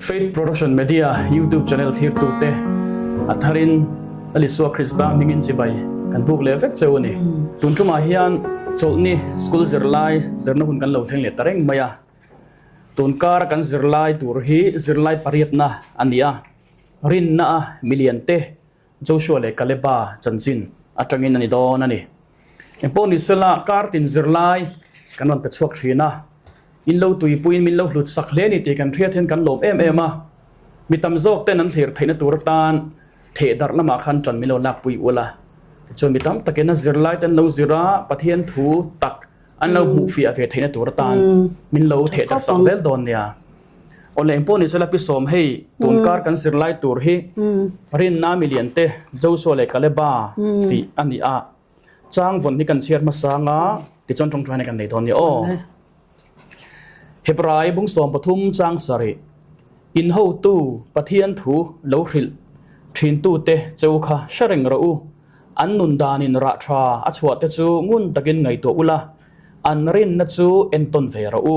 Faith Production Media YouTube channel thlirtute a tharin Lal Isua Krista hmingin chibai kan buk leh vek cheu a ni. Tun tumah hian chawlhni school zirlai zirna hun kan lo thleng leh ta reng mai a. Tun kara kan zirlai tur hi zirlai pariatna a ni a, rinna a milian te Joshua leh Kaleba chanchin atangin a ni dawn a ni. Engpawh ni sela kar tin zirlai kan rawn pe chhuak thin a, in lo tuipuiin min lo hlut sak hle ni tih kan hriat hian kan lawm em em a, mi tam zawk ten an thlir theihna tur atan theh darh lamah khan tan min lo lakpui ul a, tichuan mi tam takin a zirlai te an lo zir a, Pathian thu tak an lo hmuh fiah ve theihna tur atan min lo theh darh sak zel dawn nia. Awle engpawh ni sela Pi Sawm hei tun kar kan zirlai tur hi Rinna milian te Joshua leh Kaleba tih a ni a, chang vawn hi kan chhiar hmasa anga tichuan tawngtaina kan nei dawn nia aw. Hebrai bung 13 chang sarih in hotu Pathian thu lo hrilh thintute cheu kha hre reng rawh u, an nun danin rah tha a chhuah te chu ngun takin ngaihtuah ula, an rinna chu entawn ve rawh u.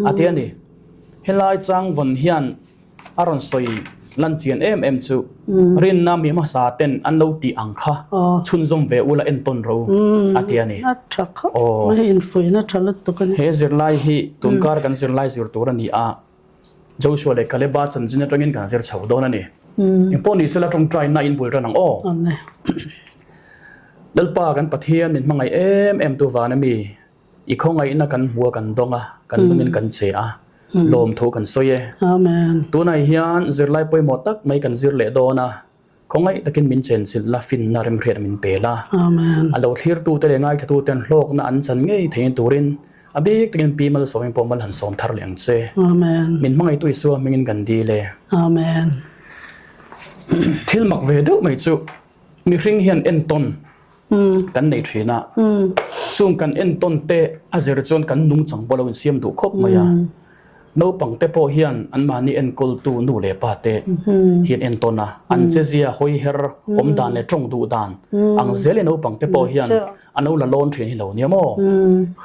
A ti a ni. Helai chang vawn hian a rawn sawi lan chian em em chu rinna mi hmasa ten an lo tih ang kha chhunzawm ve ula entawn ro a ti a ni. A tha khawp mai, infuihna tha lutuk a ni. He zirlai hi tunkar kan zirlai zir tur a ni a, Joshua leh Kaleba chanchin atangin kan zir chho dawn a ni. Engpawh ni sela tawngtaina in bul ran ang aw. Lalpa kan Pathian min hmangaih em em tu van a mi. I khawngaihna kan hmu a kan dawng a, kan nungin kan che a, lawmthu kan sawi e. Amen. Tunah hian zirlai pawimawh tak mai kan zir leh dawn a, khawngaih takin min chenchilh la, finna remhriat min pe la. Amen. A lo thlirtute leh ngaithlatuten hlawkna an chan ngei theihna turin a bik takin Pi Malsawmin pawh mal han sawm thar leh ang che. Amen. Min hmangaihtu Isua hmingin kan dil e. Amen. Thil mak ve deuh mai chu mihring hian entawn kan nei thin a, chung kan entawn te a zir chuan kan nungchang pawh lo insiam duh khawp mai a, naupang te pawh hian anmahni enkawltu nu leh pa te hian entawn a, an chezia hawi her awm dan leh tawng duh dan ang zel hi naupang te pawh hian an lo la lawn thin hi lo nia maw?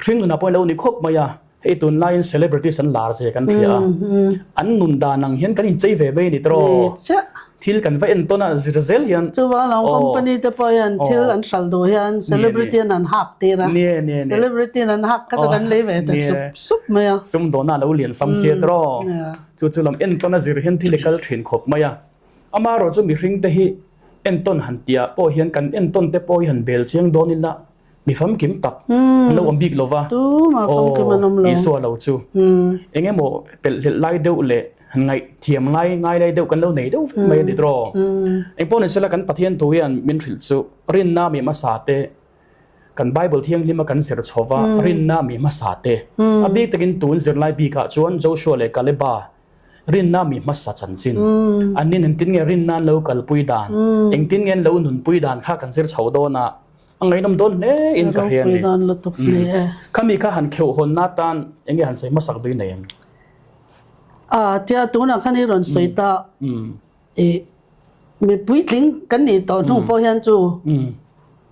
Hringnunah pawh hi lo ni khawp mai a. Hei tunlaiin celebrities an lar zia kan hria a, an nun dan ang hian kan inchei ve mai a ni tawh. Thil kan va entawn a, zir zel hian. Chuvang lo company te pawh hian thil an hral duh hian celebrity an an hak tir a, celebrity an an hak kha chu kan lei ve ta sup sup mai a. Sumdawnna a lo lian sam sia tawh. Chu chu lam entawn a zir hian thil i kal thin khawp mai a. Amaherawhchu mihring te hi entawn han tihah pawh hian kan entawn te pawh hi han bel chiang dawn ila. Mi famkim tak an lo awm bik lo va, aw Isua lo chu eng emaw pelh hlelh lai deuh leh ngaih thiam ngai ngai lai deuh kan lo nei deuh vek mai a ni tawh. Engpawh ni sela kan Pathian thu hian min hrilh chu rinna mi hmasa te kan Bible thianghlima kan zir chho va, rinna mi hmasa te a bik takin tun zirlai bikah chuan Joshua leh Kaleba rinna mi hmasa chanchin an nin engtin nge rinna an lo kalpui dan engtin nge an lo nunpui dan kha kan zir chho dawn a. A ngaihnawm dawn hle in ka hria a ni. Khami kha han kheuh hawn na tan eng nge han sawi hmasak dui nei em? A tia tunah khan i rawn sawi ta i mi puitling kan nih tawh hnu pawh hian chu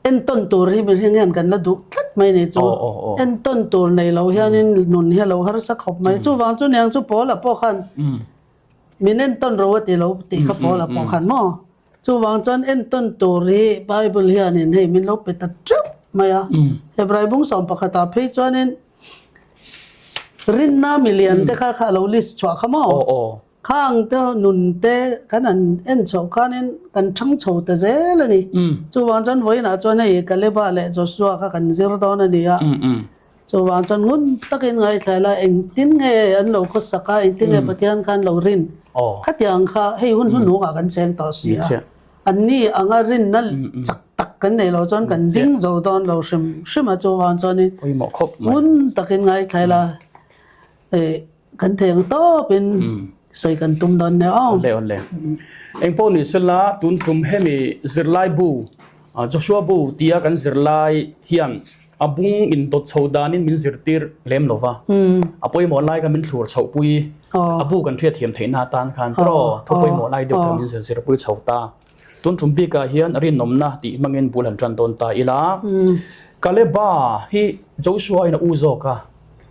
entawn tur hi mihring hian kan la duh tlat mai ni chu entawn tur nei lo hianin nun hi a lo harsa khawp mai chuvang chu niang chu Paula pawh khan min entawn ro a ti lo tih kha Paula pawh khan maw Chuvang chuan entawn tur hi Bible hianin hei min lo pe ta teuh mai a. Hebrai bung 11ah phei chuanin rinna milian te kha kha a lo list chhuah kha maw? Khang te nun te kan han en chhoh khanin kan thang chho ta zel a ni. Chuvang chuan vawiinah chuan hei Kaleba leh Joshua kha kan zir dawn a ni a. Chuvang chuan ngun takin ngaithla ila engtin nge an lo khawsak a, engtin nge Pathian khan lo rin khatiang kha hei hun hnuhnungah kan cheng tawh si a. Anni anga rinna chak tak kan nei lo chuan kan ding zo dawn lo hrim hrim a, chuvang chuanin ngun takin ngaithla ila kan thei ang tawpin sawi kan tum dawn nia aw. Awle awle. Engpawh ni sela tun tum hemi zirlai bu Joshua bu tia kan zirlai hian A bung in dawt chho danin min zirtir lem lo va, a pawimawh lai kha min thlur chhoh pui, a bu kan hriat thiam theihna atan khan tawh thu pawimawh lai deuh kha min zirpui chho ta. Tun tum bikah hian rinawmna tih hmangin bul han tan dawn ta ila. Kaleba hi Joshua in a u zawk a.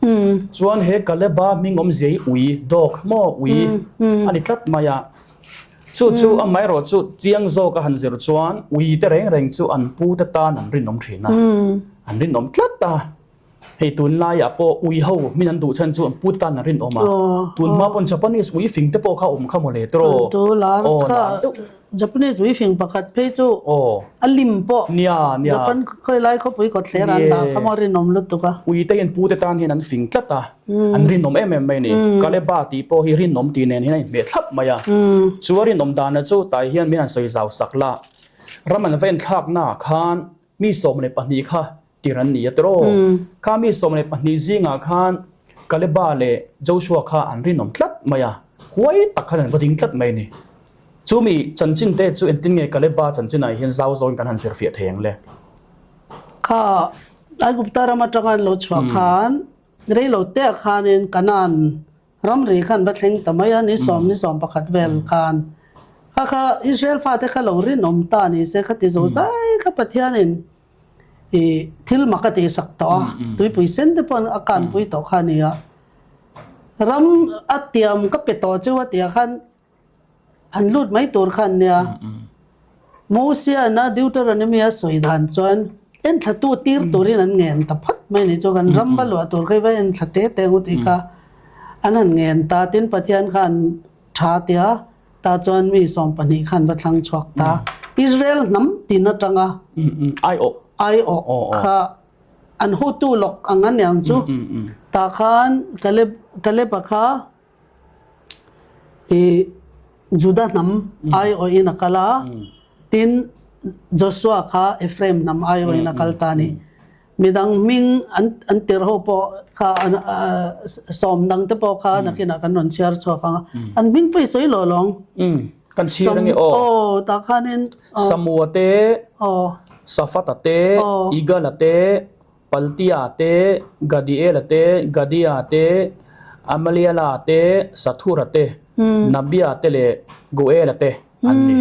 Chuan he Kaleba hming awmzia hi ui, dog, maw ui a ni tlat mai a. Chu chu amaherawh chu chiang zawk a han zir chuan ui te reng reng chu an pu te tan an rinawm thin a, an rinawm tlat a. Hei tunlaiah pawh ui ho min an duh chhan chu an pu te tan an rinawm a. Tunhma pawn Japanese ui fing te pawh kha awm kha mawle tawh. Aw lar deuh. Japanese ui fing pakhat phei chu a lim pawh Japan khawilai khawpui kawtthler an dah kha maw rinawm lutuk a. Ui te hian pu te tan hian an fing tlat a, an rinawm em em mai a ni. Kaleba tih pawh hi rinawm tih nen hian a inhmeh thlap mai a. Chu a rinawm dana chu tai hian min han sawi zau sak la. Ram an va inthlaknaah khan mi 12 kha tir an ni a tiraw? Kha mi 12 zingah khan Kaleba leh Joshua kha an rinawm tlat mai a, huai tak khan an va ding tlat mai a ni. Chu mi chanchin te chu engtin nge Kaleba chanchinah hian zau zawngin kan han zirfiah thei ang le? Kha Aigupta ram atanga an lo chhuah khan reilo te ah khanin Kanaan Ramri khan va thleng ta mai a, ni sawm ni 11 vel khan kha kha Israel fate kha lo rinawm ta ni se kha ti zo zai kha Pathianin i thil mak a tihsak tawh a, tuipui sen te pawh a kanpui tawh kha a ni a. Ram a tiam ka pe tawh chu a tih ah khan Han lut mai tur kha an nia. Mosiana Deuteronomy a sawi dan chuan enthlatu tir turin an ngen ta phawt mai ni chu kan ram va luah tur kha i va enthla te te ang u tih kha an han ngen ta. Tin Pathian kha an tha tia ta chuan mi 12 khan va thlang chhuak ta. Israel hnam tin atanga aiawh aiawh kha an hotu lawk ang a niang chu. Tah khan Caleb Caleb-a kha I Juda hnam aiawhin a kal a, tin Joshua kha Ephraim hnam aiawhin a kal ta a ni. Midang hming an an tirh ho pawh kha sawm dang te pawh kha nakinah kan rawn chhiar chhuak ang a, an hming pawh i sawi lo lawng. Kan chhiar ange aw. Aw tah khanin. Samua te, Safata te, Igala te, Paltia te, Gadiela te, Gadia te, Amaliela te, Sathura te, Nabia te leh Goela te an ni.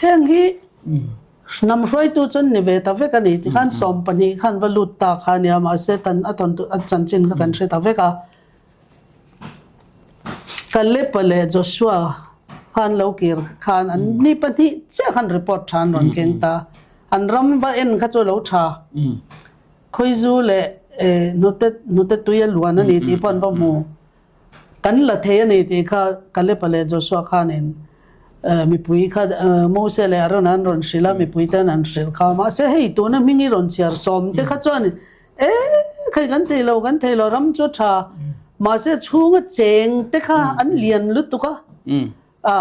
Heng hi hnam hruaitu chuan ni ve ta vek a ni. Tikhan 12 khan va lut ta kha a nia, mahse tan a tawn a chanchin kha kan hre ta vek a. Caleb-a leh Joshua khan lo kir khan an ni pahnih chiah khan report tha an rawn keng ta. An ram va en kha chu a lo tha. Khawizu leh hnute hnute tui a luan a ni tih pawh an va hmu. Kan la thei a ni tih kha Caleb-a leh Joshua khanin mipui kha Mose leh Aaron an rawn hrilh a, mipui ten an hrilh kha. Mahse hei tuna hming i rawn chhiar sawm te kha chuan E, khai kan thei lo, kan thei lo, ram chu a tha. Mahse chhunga cheng te kha an lian lutuk a. A,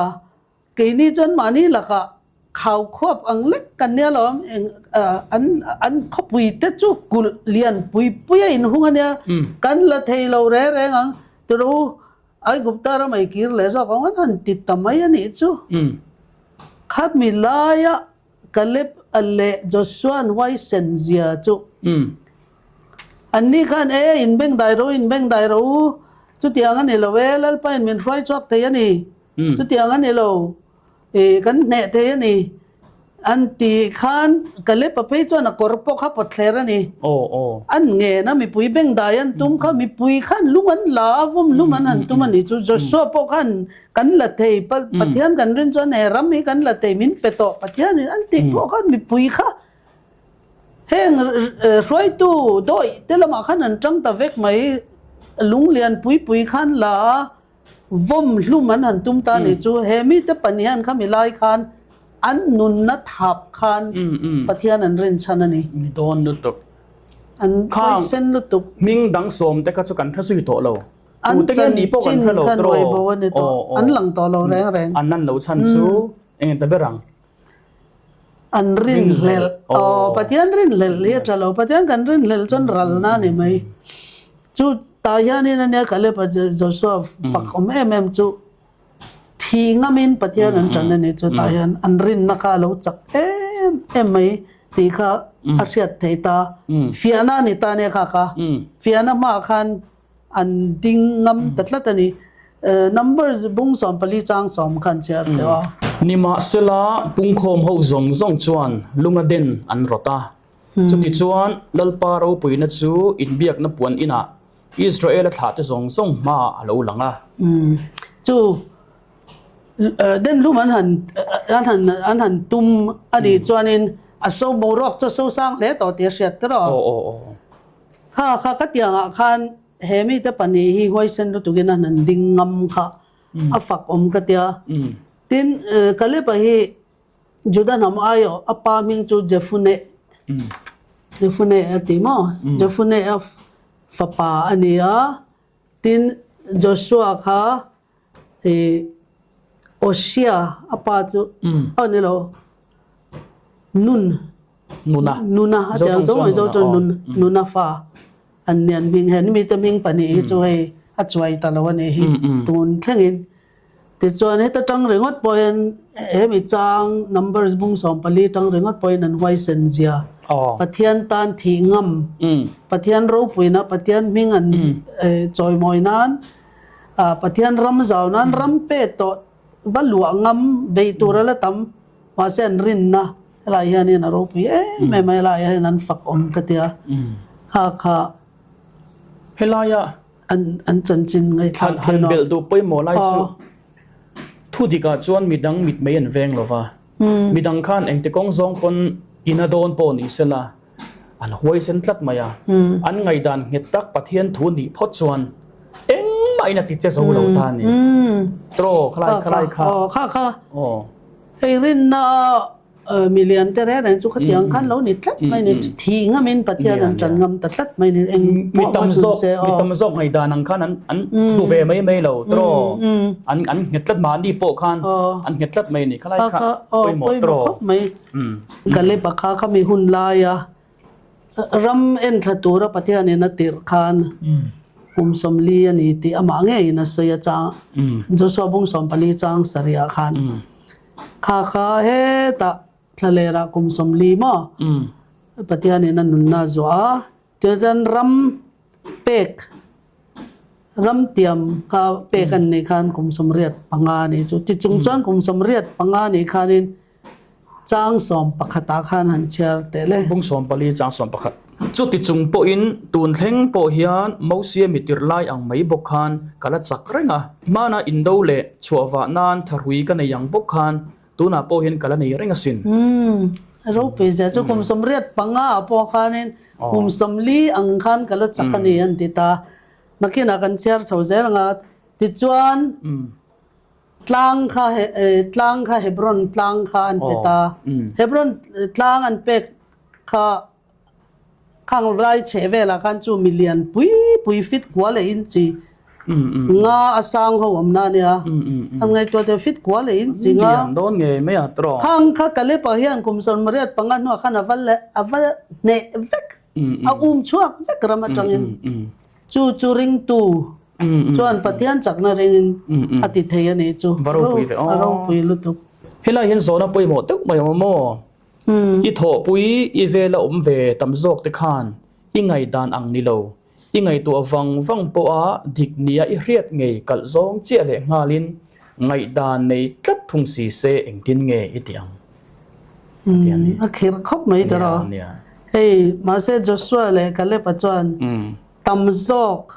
keini chuan mahni lakah khau khuap ang lek kan nia lo, eng an an khawpui te chu kulh lian pui pui a inhung a nia, kan la thei lo reng reng ang. Tiro, Aigupta ram ei kir leh zawk ang an han ti ta mai a nih chu. Khami laia Caleb leh Joshua'n huaisen zia chu anni khan, E, in beng dai ro, in beng dai ro u, chutiang a ni lo e, Lalpain min hruai chhuak thei a ni, chutiang a ni lo, i, kan hneh thei a ni, an ti khan Caleb-a phei chuan a kawr pawh kha pawtthler a ni. An ngen a, mipui beng dai an tum kha, mipui khan lung an la a, vawm lum an han tum a ni chu. Joshua pawh khan Kan la thei, Pathian kan rin chuan he ram hi kan la thei, min pe tawh Pathian in an tih pawh khan mipui kha heng hruaitu dawih te lamah khan an tang ta vek mai, lung lian pui pui khan la a, vawm hlum an han tum ta ni chu he mite pahnih hian khami lai khan an nunna thap khan Pathian an rin chhan a ni. Ni dawn lutuk. An huaisen lutuk. Hming dang sawm te kha chu kan hre zui tawh lo. An chanchin kha nuai bo a ni tawh. An lang tawh lo reng reng. An an lo chhan chu eng ta ber ang? An rinhlelh. Aw, Pathian rinhlelh hi a tha lo. Pathian kan rinhlelh chuan ralna a ni mai. Chu tah hianin a nia Caleb-a Joshua fak awm em em chu thi ngamin Pathian an tan a ni. Chu tah hian an rinna kha a lo chak em em mai tih kha a hriat theih ta. Fiahna a ni ta nia kha kha. Fiahna hmaah khan An ding ngam ta tlat a ni. Numbers bung 14 chang sawm khan chhiar teh aw. Nimahsela, pungkhawm ho zawng zawng chuan lunga den an rawt a. Chutichuan, Lalpa ropuina chu inbiakna puan inah Israela thlahte zawng zawng hmaah a lo lang a. Chu den hlum an han an han an han tum a nih chuanin a so boruak chu a so sang hle tawh tih a hriat ta rawh. Kha kha ka tiangah khan he mite pahnih hi huaisen lutukin an han ding ngam kha a fak awm ka tia. Tin, Kaleba hi Juda hnam aiawh a pa hming chu Jefuneh, Jefuneh a ti maw? Jefuneh a fapa a ni a. Tin, Joshua kha ih Oshia a pa chu aw ni lo, Nun, Nuna, Nuna a ti ang chu maw? Zo chuan Nun, Nuna fa an ni an hming. He mite hming pahnih hi chu hei a chuai ta lo a nih hi tun thlengin. Tichuan, heta tang ringawt pawhin hemi chang Numbers bung 14 tang ringawt pawhin an huaisen zia. Pathian tan thih ngam, Pathian ropuina, Pathian hming an chawimawi nan, Pathian ram zau nan ram pe tawh va luah ngam beih tur a la tam. Mahse an rinna helai hianin a ropui em em a, helai hian an fak awm ka tia. Kha kha. Helaia An an chanchin ngaihthlak Han han belh duh pawimawh lai chu thu dikah chuan midang mitmei an veng lo va, midang khan engti kawng zawng pawn ina dawn pawh ni sela an huaisen tlat mai a, an ngaihdan nghet tak Pathian thu nih phawt chuan engmah in a ti che zo lo ta a ni. Tawh khalai khalai kha. Aw kha kha. Aw. Hei rinna Mi lian te reng reng chu khatiang khan lo ni tlat mai ni, thih ngamin Pathian an ṭan ngam ta tlat mai ni, eng pawh va chun se aw. Mi tam zawk ngaihdan ang khan an hlu ve mai mai lo tawh, an an nghet tlat mahni pawh khan an nghet tlat mai ni, khalai kha pawimawh tawh. Khawp mai. Kaleba kha khami hun laia ram enthla tura Pathianin a tirh khan kum 40 a ni tih amah ngeiin a sawi a chang, Joshua bung 14 chang sarihah khan. Kha kha hetah thlalerah kum 40 maw Pathianin a nunna a zuah a, chuan ram pek, ram tiam kha pek an nih khan kum 85 a nih chu. Ti chung chuan kum 85 nih khanin chang 11 ah khan han chhiar teh le. Bung 14 chang 11. Chuti chung pawhin tun thleng pawh hian Mosia mitir lai ang mai bawk khan ka la chak reng a. Hmana indo leh chhuah vah nan thahrui ka nei ang bawk khan tunah pawh hian ka la nei reng asin. Umm, ropui zia chu kum 85 ah pawh khanin kum 40 ang khan ka la chak a ni an ti ta. Nakinah kan chhiar chho zel ang a, tichuan tlang kha tlang kha Hebron tlang kha an pe ta. Hebron tlang an pek kha Khang lai chheh velah khan chu milian pui pui fit kua leh inchi nga a sang ho awmna a nia. An ngaihtuah teh fit kua leh inchi nga. Lian dawn ngei mai a tawh. Khang kha Kalep ah hian kum 85 hnuah khan a va leh a va hneh vek a um chhuak vek ram atangin. Chu chu ringtu chuan Pathian chakna ringin a ti thei a nih chu. Va ropui ve aw. A ropui lutuk. Helai hian zawhna pawimawh deuh mai awm maw? I thawhpui i vela awm ve tam zawk te khan i ngaihdan ang ni lo, i ngaihtuah vang vang pawha dik nia i hriat ngei kalh zawng chiah leh nghalin ngaihdan nei tlat thung si se engtin nge i tih ang? A ti a ni. A khirh khawp mai ta rawh. Hei, mahse Joshua leh Caleb-a chuan tam zawk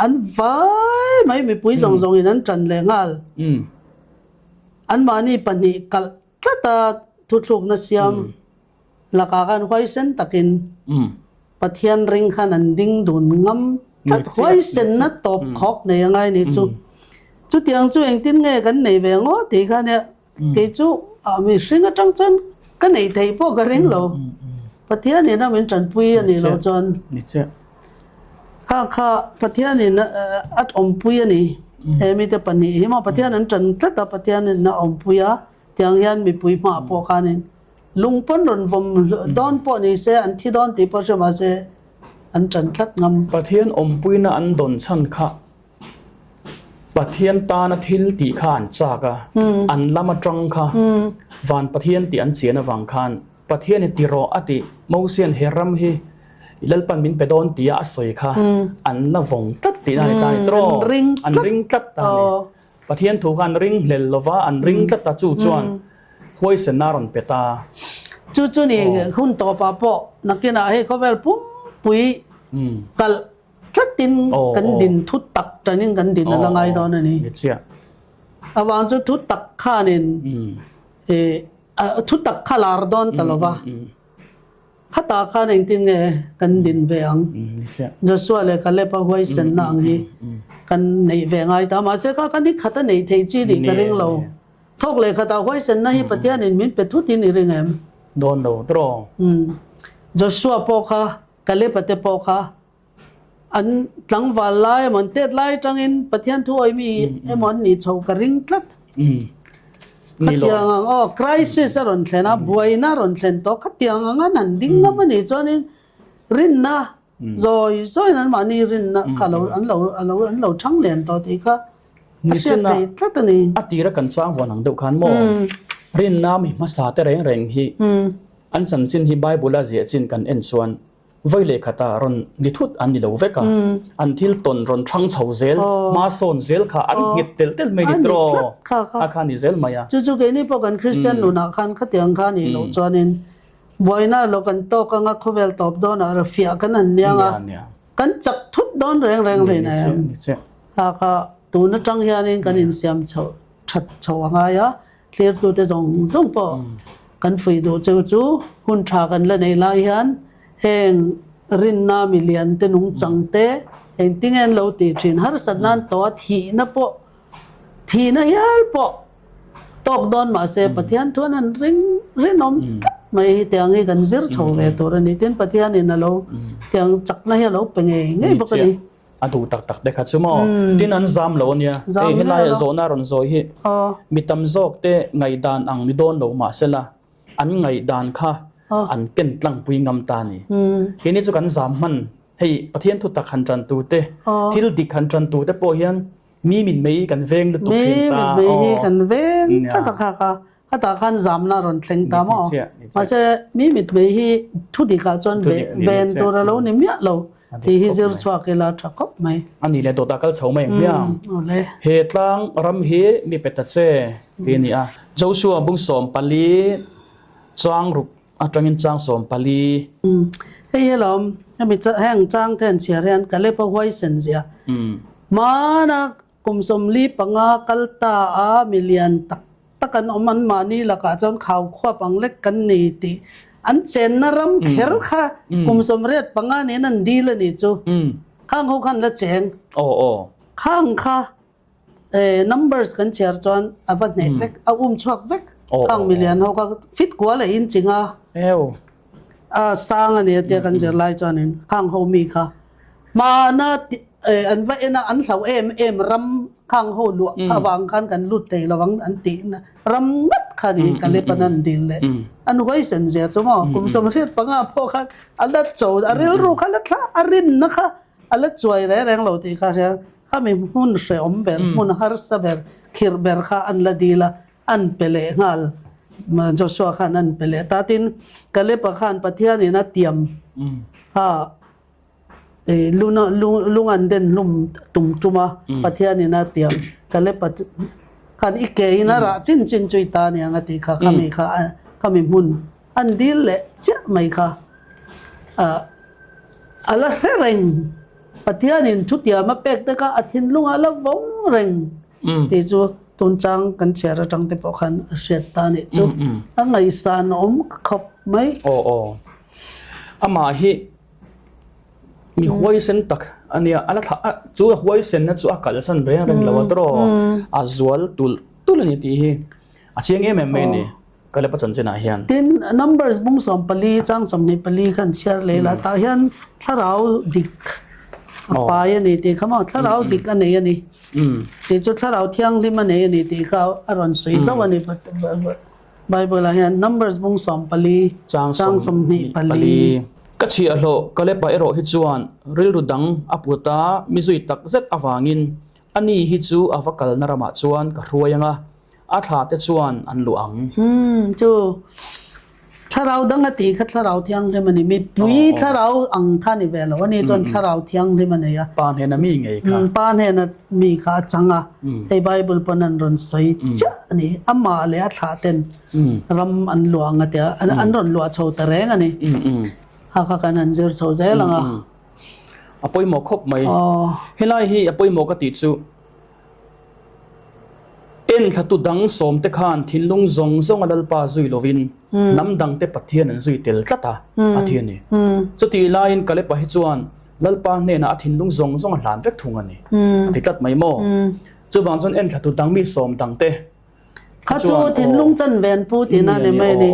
an vai mai mipui zawng zawngin an ṭan leh nghal. Anmahni pahnih kalh Tlata thuthlukna siam lakah khan huaisen takin Pathian ring khan an ding dun ngam tlat. Huaisenna tawp khawk nei a ngai ni chu. Chutiang chu engtin nge kan nei ve ngaw tih kha nia kei chu mihring atang chuan ka neih theih pawh ka ring lo. Pathianin a min tanpui a nih loh chuan kha kha Pathianin a awmpui a ni. He mite pahnih hi maw Pathian an tan tlat a Pathianin a awmpui a. Tiang hian mipui hmaah pawh khanin lung pawn rawn vawm dawn pawh ni se, an thi dawn tih pawh hre mah se an ṭan tlat ngam. Pathian awmpuina an dawn chhan kha Pathian tana thil tih kha an chak a, an lam aṭang kha van Pathian tih an chian avang khan Pathianin ti rawh a tih Mosian he ram hi Lalpan min pe dawn tia a sawi kha an la vawng tlat tihna a ni ta a ni tawh. An ring tlat ta a ni. Pathian thu kha an ring hlel lova, an ring tlat a, chu chuan huaisenna a rawn pe ta. Chu chu ni hun tawpah pawh nakinah hei khawvel pumpui kalh tlatin kan din thu tak tanin kan din a la ngai dawn a ni. Avang chu thu tak khanin thu tak kha lar dawn ta lo va. Khatah khan engtin nge kan din ve ang? Joshua leh Caleb-a huaisenna ang hi kan neih ve ngai ta. Mahse kha khan hi khat a neih theih chi nih ka ring lo. Thawk leh khatah huaisenna hi Pathianin min pe thut in i ring em? Dawn lo tawng. Joshua pawh kha, Caleb-a te pawh kha an tlangval lai emaw an tet lai atangin Pathian thu awih mi emaw an nih chhoh ka ring tlat. Khatiang ang aw crisis a rawn thlen a, buaina a rawn thlen tawh khatiang ang an han ding ngam a nih chuanin rinna zawi zawiin anmahni rinna kha lo an lo alo an lo thang lian tawh tih kha a hriat thei tlat a ni. A tira kan chang vuan ang deuh khan maw rinna mi hmasa te reng reng hi an chanchin hi Bible a ziah chin kan en chuan Vawi leh khata rawn ni thut an ni lo vek a, an thil tawn rawn thang chho zel, hma sawn zel kha an nghet tel tel mai ni tiraw? A kha ni zel mai a. Chu chu keini pawh kan Kristian nunah khan khatiang kha nih loh chuanin buaina lo kan tawk anga khawvel tawp dawnah ra fiah kan han niang a, kan chak thut dawn reng reng hlei na em? Kha kha tun atang hianin kan insiam chhoh that chhoh a ngai a, Thlirtute zawng zawng pawh kan fuih duh cheu chu hun tha kan la nei lai hian heng rinna milian te nungchang te engtinge an lo tih thin harsat nan tawh a thihna pawh thihna hial pawh tawk dawn mahse Pathian thuan an ring rinawm tlat mai hi tiang hi kan zir chho ve tur a ni tin Pathianin a lo tiang chakna hi a lo pe ngei ngei bawk a ni. A duh tak tak te kha chu maw? Tin an zam lo a nia. Hei helaiah zawhna a rawn zawi hi mi tam zawk te ngaihdan ang ni dawn lo mahsela an ngaihdan kha an ken tlangpui ngam ta a ni. Keini chu kan zam hman hei Pathian thu tak han tan tu te thil dik han tan tu te pawh hian mi min mei kan veng lutuk thin ta. Mi mit mei hi kan veng tlat a kha kha. Khatah khan zamna a rawn thleng ta maw? Mahse, mi mitmei hi thu dikah chuan ven tur a lo ni miah lo tih hi zir chhuak ila tha khawp mai. A nih leh dawtah kal chho mai ang hmiang. He tlang ram hi mi pe ta che tih a ni a. Joshua bung 14 chang ruk atangin chang 14. Hei hi lawm, hemi heng chang te an chhiar hian Caleb-a huaisen zia. Hmana Kum 45 kal ta a milian tak tak an awm an mahni lakah chuan khau khuap ang lek kan ni tih an chenna ram kher kha kum 85 niin an dil a ni chu. Khang ho khan la cheng. Khang kha numbers kan chhiar chuan a va hneh vek, a um chhuak vek. Khang milian ho kha fit kual a inching a. A sang a ni a tia kan zirlai chuanin khang ho mi kha hmana an va en a an hlau em em ram khang ho luah kha avang khan kan lut thei lo ang an tih na ram ngat kha ni Kalepan an dil leh an huaisen zia chu maw kum 85 pawh khan a la cho a rilru kha la thla a rinna kha a la chuai reng reng lo tih kha hria khami hmun hrehawm ber hmun harsa ber khirh ber kha an la dil a An pe leh nghal, Joshua khan an pe leh ta. Tin, Caleb-a khan Pathianin a tiam kha lung an den hlum tum tum a, Pathianin a tiam Caleb-a khan i ke in a rah chin chin chu i ta aniang a tih kha, khami kha khami hmun an dil leh chiah mai kha a la hre reng. Pathianin thutiam a pek te kha a thinlungah a la vawng reng. Tih chu tun chang kan chhiar atang te pawh khan a hriat ta nih chu a ngaihsan awm khawp mai. Aw aw. Amah hi mi huaisen tak a nia, a la thlah a chu a huaisenna chu a kalsan reng reng lo a tawrh a zual tulh tulh a ni tih hi a chiang em em mai a ni. Kalep a chanchinah hian. Tin, Numbers bung 14 chang 24 khan chhiar leh la, tah hian thlarau dik a pai a ni tih kha maw, thlarau dik a nei a ni tih chu thlarau thianghlim a nei a ni tih kha a rawn sawi zauh a ni Bible ah hian Numbers bung 14 chang 24. Ka chhiahhlawh Kalep-a erawh hi chuan rilru dang a put a, mi zui tak zet avangin ani hi chu a va kalna ramah chuan ka hruai ang a, A thla te chuan an luh ang. Umm chu thlarau dang a tih kha thlarau thianghlim a ni. Mipui thlarau ang kha ni ve lo a ni chuan thlarau thianghlim a nei a. Pa hnena mi ngei kha. Pa hnena mi kha a chang a. Hei Bible pawn an rawn sawi chiah a ni. Amah leh a thlah ten ram an luah ang a tia an rawn luah chho ta reng a ni. Kha kha kan han zir chho zel ang a. A pawimawh khawp mai. Helai hi a pawimawh ka tih chu enthlatu dang sawmte khan thinlung zawng zawnga Lalpa zui lovin hnam dangte Pathian an zui tel tlat a, a ti a ni. Chutih laiin Kalepa hi chuan Lalpa hnenah a thinlung zawng zawng a hlan vek thung a ni, a ti tlat mai maw? Chuvang chuan enthlatu dang mi sawm dangte Kha chu thinlung chanven pu tihna a ni mai a ni.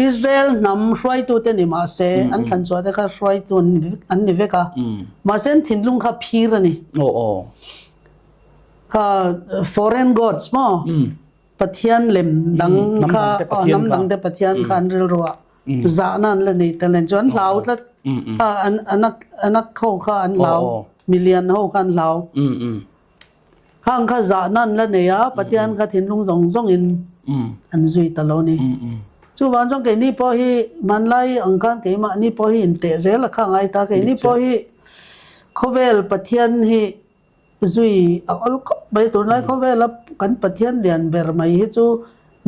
Israel hnam hruaitute ni mah se, an thlan chhuah te kha hruaitu an ni vek a. Mahse an thinlung kha phir a ni. Kha foreign gods maw? Pathian lem dang kha, hnam dang te Pathian kha an rilru ah zahna an la nei tel a ni. Chu an hlau tlat. Kha anak ho kha an hlau, milian ho kha an hlau. Khang kha zahna an la nei a, Pathian kha thinlung zawng zawngin an zui ta lo ni. Chuvang chuan keini pawh hi hmanlai ang khan keimahni pawh hi inteh zel a kha ngai ta. Keini pawh hi khawvel Pathian hi zui a awl khawp mai. Tunlai khawvela kan Pathian lian ber mai hi chu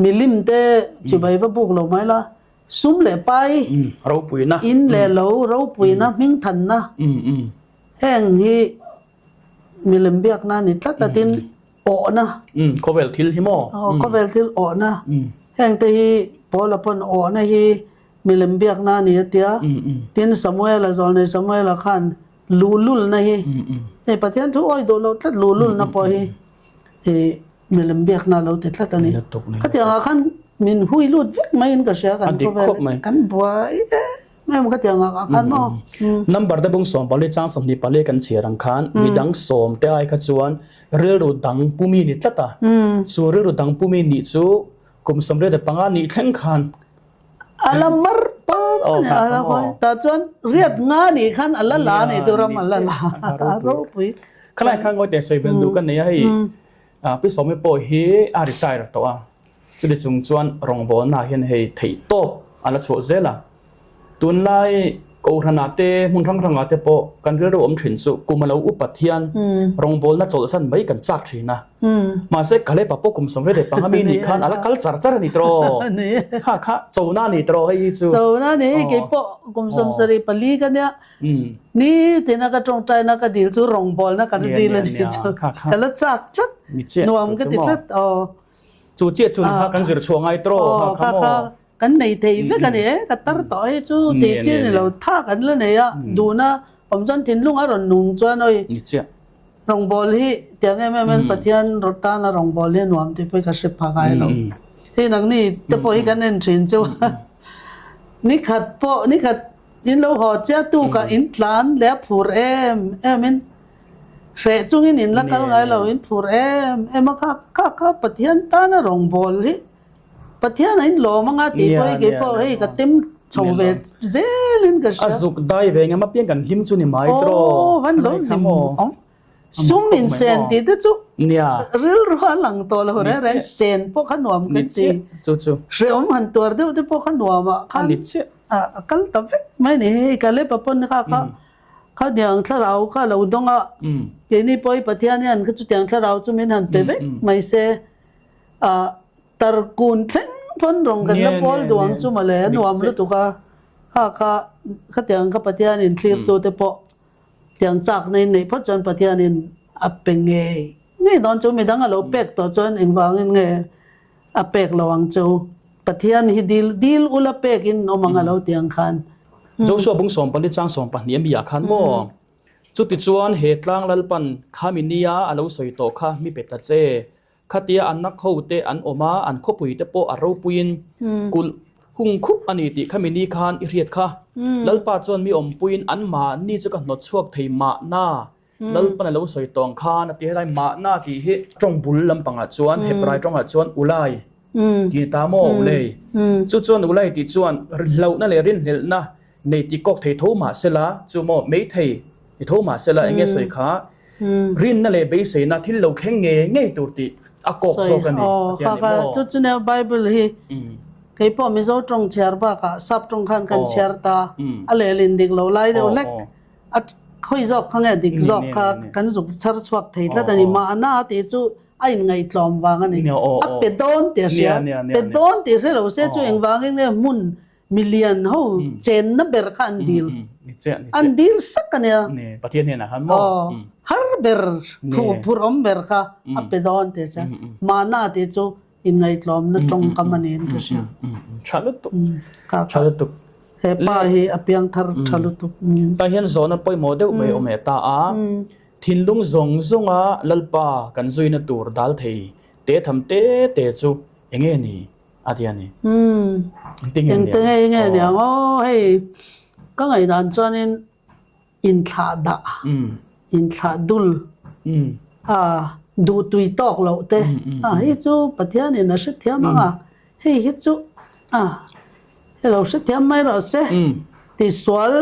milim te chibai va buk lo mai la, sum leh pai, in leh lo ropuina, hmingthanna heng hi Milem biakna a ni tlat a, tin awhna. Khawvel thil hi maw? Aw, khawvel thil awhna. Hengte hi Paula pawn awhna hi milem biakna a ni a tia. Tin Samuela, zawlnei Samuela khan luhlulna hi, hei Pathian thu awi duh loh tlat luhlulna pawh hi milem biakna a lo ti tlat a ni. Khatiangah khan min hui lut vek maiin ka hria kan khawvel kan buai em. Em ka tiang ah khan maw. Number te bung 14 chang 24 kan chhiar ang khan midang sawm te ai kha chuan rilru dang pumi ni tlat a. Chu rilru dang pumi nih chu kum 35 nih thleng khan ala mar pan ala hawi ta chuan riat nga nih khan ala la ni chu ram ala la ropui. Khalai khan ngawi teh sawi bel duh ka nei a hei Pi Sawmi pawh hi a retire tawh a, chumi chung chuan rawngbawlna ah hian hei theih tawp a la chhuah zel a. Tunlai Kohhranah te hmun hrang hrangah te pawh kan rilru awm thin chu kum a lo upat hian rawngbawlna chawlhsan mai kan chak thin a. Mahse Kalepa pawh kum 25 mi nih khan a la kal char char a ni tawh. Kha kha chona a ni tawh hei hi chu. Chona a ni hei kei pawh kum 74 ka nia. Ni tina ka tawngtaina ka dil chu rawngbawlna ka dil a ni chu ka la chak tlat nuam ka ti tlat aw. Chu chiah chu kha kan zir chhuah ngai tawh kha kha maw. Kan nei thei vek a ni e ka tar tawh hei chu tih chi a ni lo tha kan la nei a duhna awm chuan thinlung a rawn nung chuan awi Rawngbawl hi tiang em em in Pathian tana rawngbawl hi a nuam tih pawh hi ka hre pha ngai lo. Hei nangni te pawh hi kan en thin chu nikhat pawh nikhat In lo haw chiah tuk ah in tlan leh a phur em em in hreh chungin in la kal ngai lo in phur em em a kha kha kha Pathian tana rawngbâwl hi Pathian a in lawm anga tih pawh hi kei pawh hei ka tem chho ve zel in ka hria. A zuk dai ve engemaw piang kan hlim chu ni mai tawh. Aw van lo hlim awm. Sum in sen tih te chu rilru a lang tawh lo reng reng sen pawh kha nuam kan ti. Hrehawm han tuar deuh te pawh kha nuam ah khan a kal ta vek mai a ni. Hei Kalep-a pawn kha kha khatiang thlarau kha a lo dawng a, keini pawh hi Pathian hian kha chutiang thlarau chu min han pe vek mai se tarkun thleng pawn rawng kan la pawl duh ang chu mawle a nuam lutuk a kha kha khatiang kha Pathianin thlirtu te pawh Tiang chakna in neih phawt chuan Pathianin a pe ngei ngei dawn chu. Midang a lo pek tawh chuan engvangin nge a pek lo ang chu. Pathian hi dil dil ula pekin awm ang a lo ti ang khan. Joshua bung 14 chang 12 a mi ah khan maw? Chutichuan he tlang Lalpan khami nia a lo sawi tawh kha mi pe ta che. Khatia an nak ho te an awm a, an khawpui te pawh a ropuiin kulh hung khup a ni tih khami ni khan i hriat kha. Lalpa chuan mi awmpuiin an mahni chu ka hnawt chhuak thei mahna. Lalpan a lo sawi tawng khan a ti helai mahna tih hi tawng bul lampangah chuan Hebrai tawngah chuan ulai tih ni ta maw ulei. Chu chuan ulai tih chuan hlauhna leh rinhlelhna nei tih kawk thei tho mahsela chu maw meithei ni tho mahsela eng nge sawi kha Rinna leh beiseina thil lo thleng ngei ngei tur tih a kawk zawk a ni. Aw, kha kha chu chu nia Bible hi kei pawh Mizo tawng chhiar bakah sap tawng khan kan chhiar ta a lehlin dik lo lai deuh hlek a khawi zawk kha nge dik zawk kha kan zuk chhar chhuak thei tlat a ni. Mahna tih chu a inngaihtlawm vang a ni. A pe dawn tih a hria. Pe dawn tih hre lo se chu engvangin nge hmun. Milian ho chenna ber kha an dil. An dil sak a nia. Pathian hnenah khan maw? Har ber, phur awm ber kha a pe dawn tih chu. Mahna tih chu inngaihtlawmna tawngkam a niin ka hria. Tha lutuk. Tha lutuk. He pa hi a piangthar tha lutuk. Tah hian zawhna pawimawh deuh mai awm leh ta a. Thinlung zawng zawnga Lalpa kan zuina tur dal thei te tham te te chu enge ni? A ti a ni. Engte nge niang? Engte nge niang aw hei ka ngaihdan chuanin inthlah dah, inthlah dul, a duh tui tawk loh te a hei chu Pathianin a hrethiam ang a, hei hi chu a hei lo hrethiam mai rawh se tihsual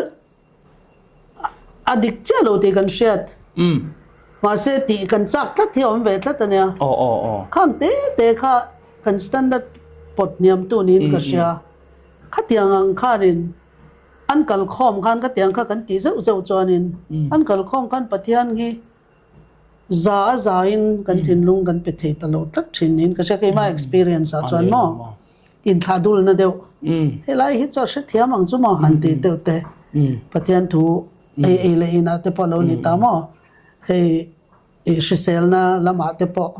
A dik chiah lo tih kan hriat. Mahse tih kan chak tlat hi a awm ve tlat a nia. Khang te te kha kan standard pawt hniamtu niin ka hria. Khatiang ang khanin an kalkhawm khan khatiang kha kan tih zeuh zeuh chuanin an kalkhawm khan Pathian hi za a zain kan thinlung kan pe thei ta lo tlat thin niin ka hria. Keimah experience ah chuan maw. Inthlah dulna deuh. Helai hi chu a hrethiam ang chu maw han tih deuh te. Pathian thu ei ei leh inah te pawh lo ni ta maw. Hei i hriselna lamah te pawh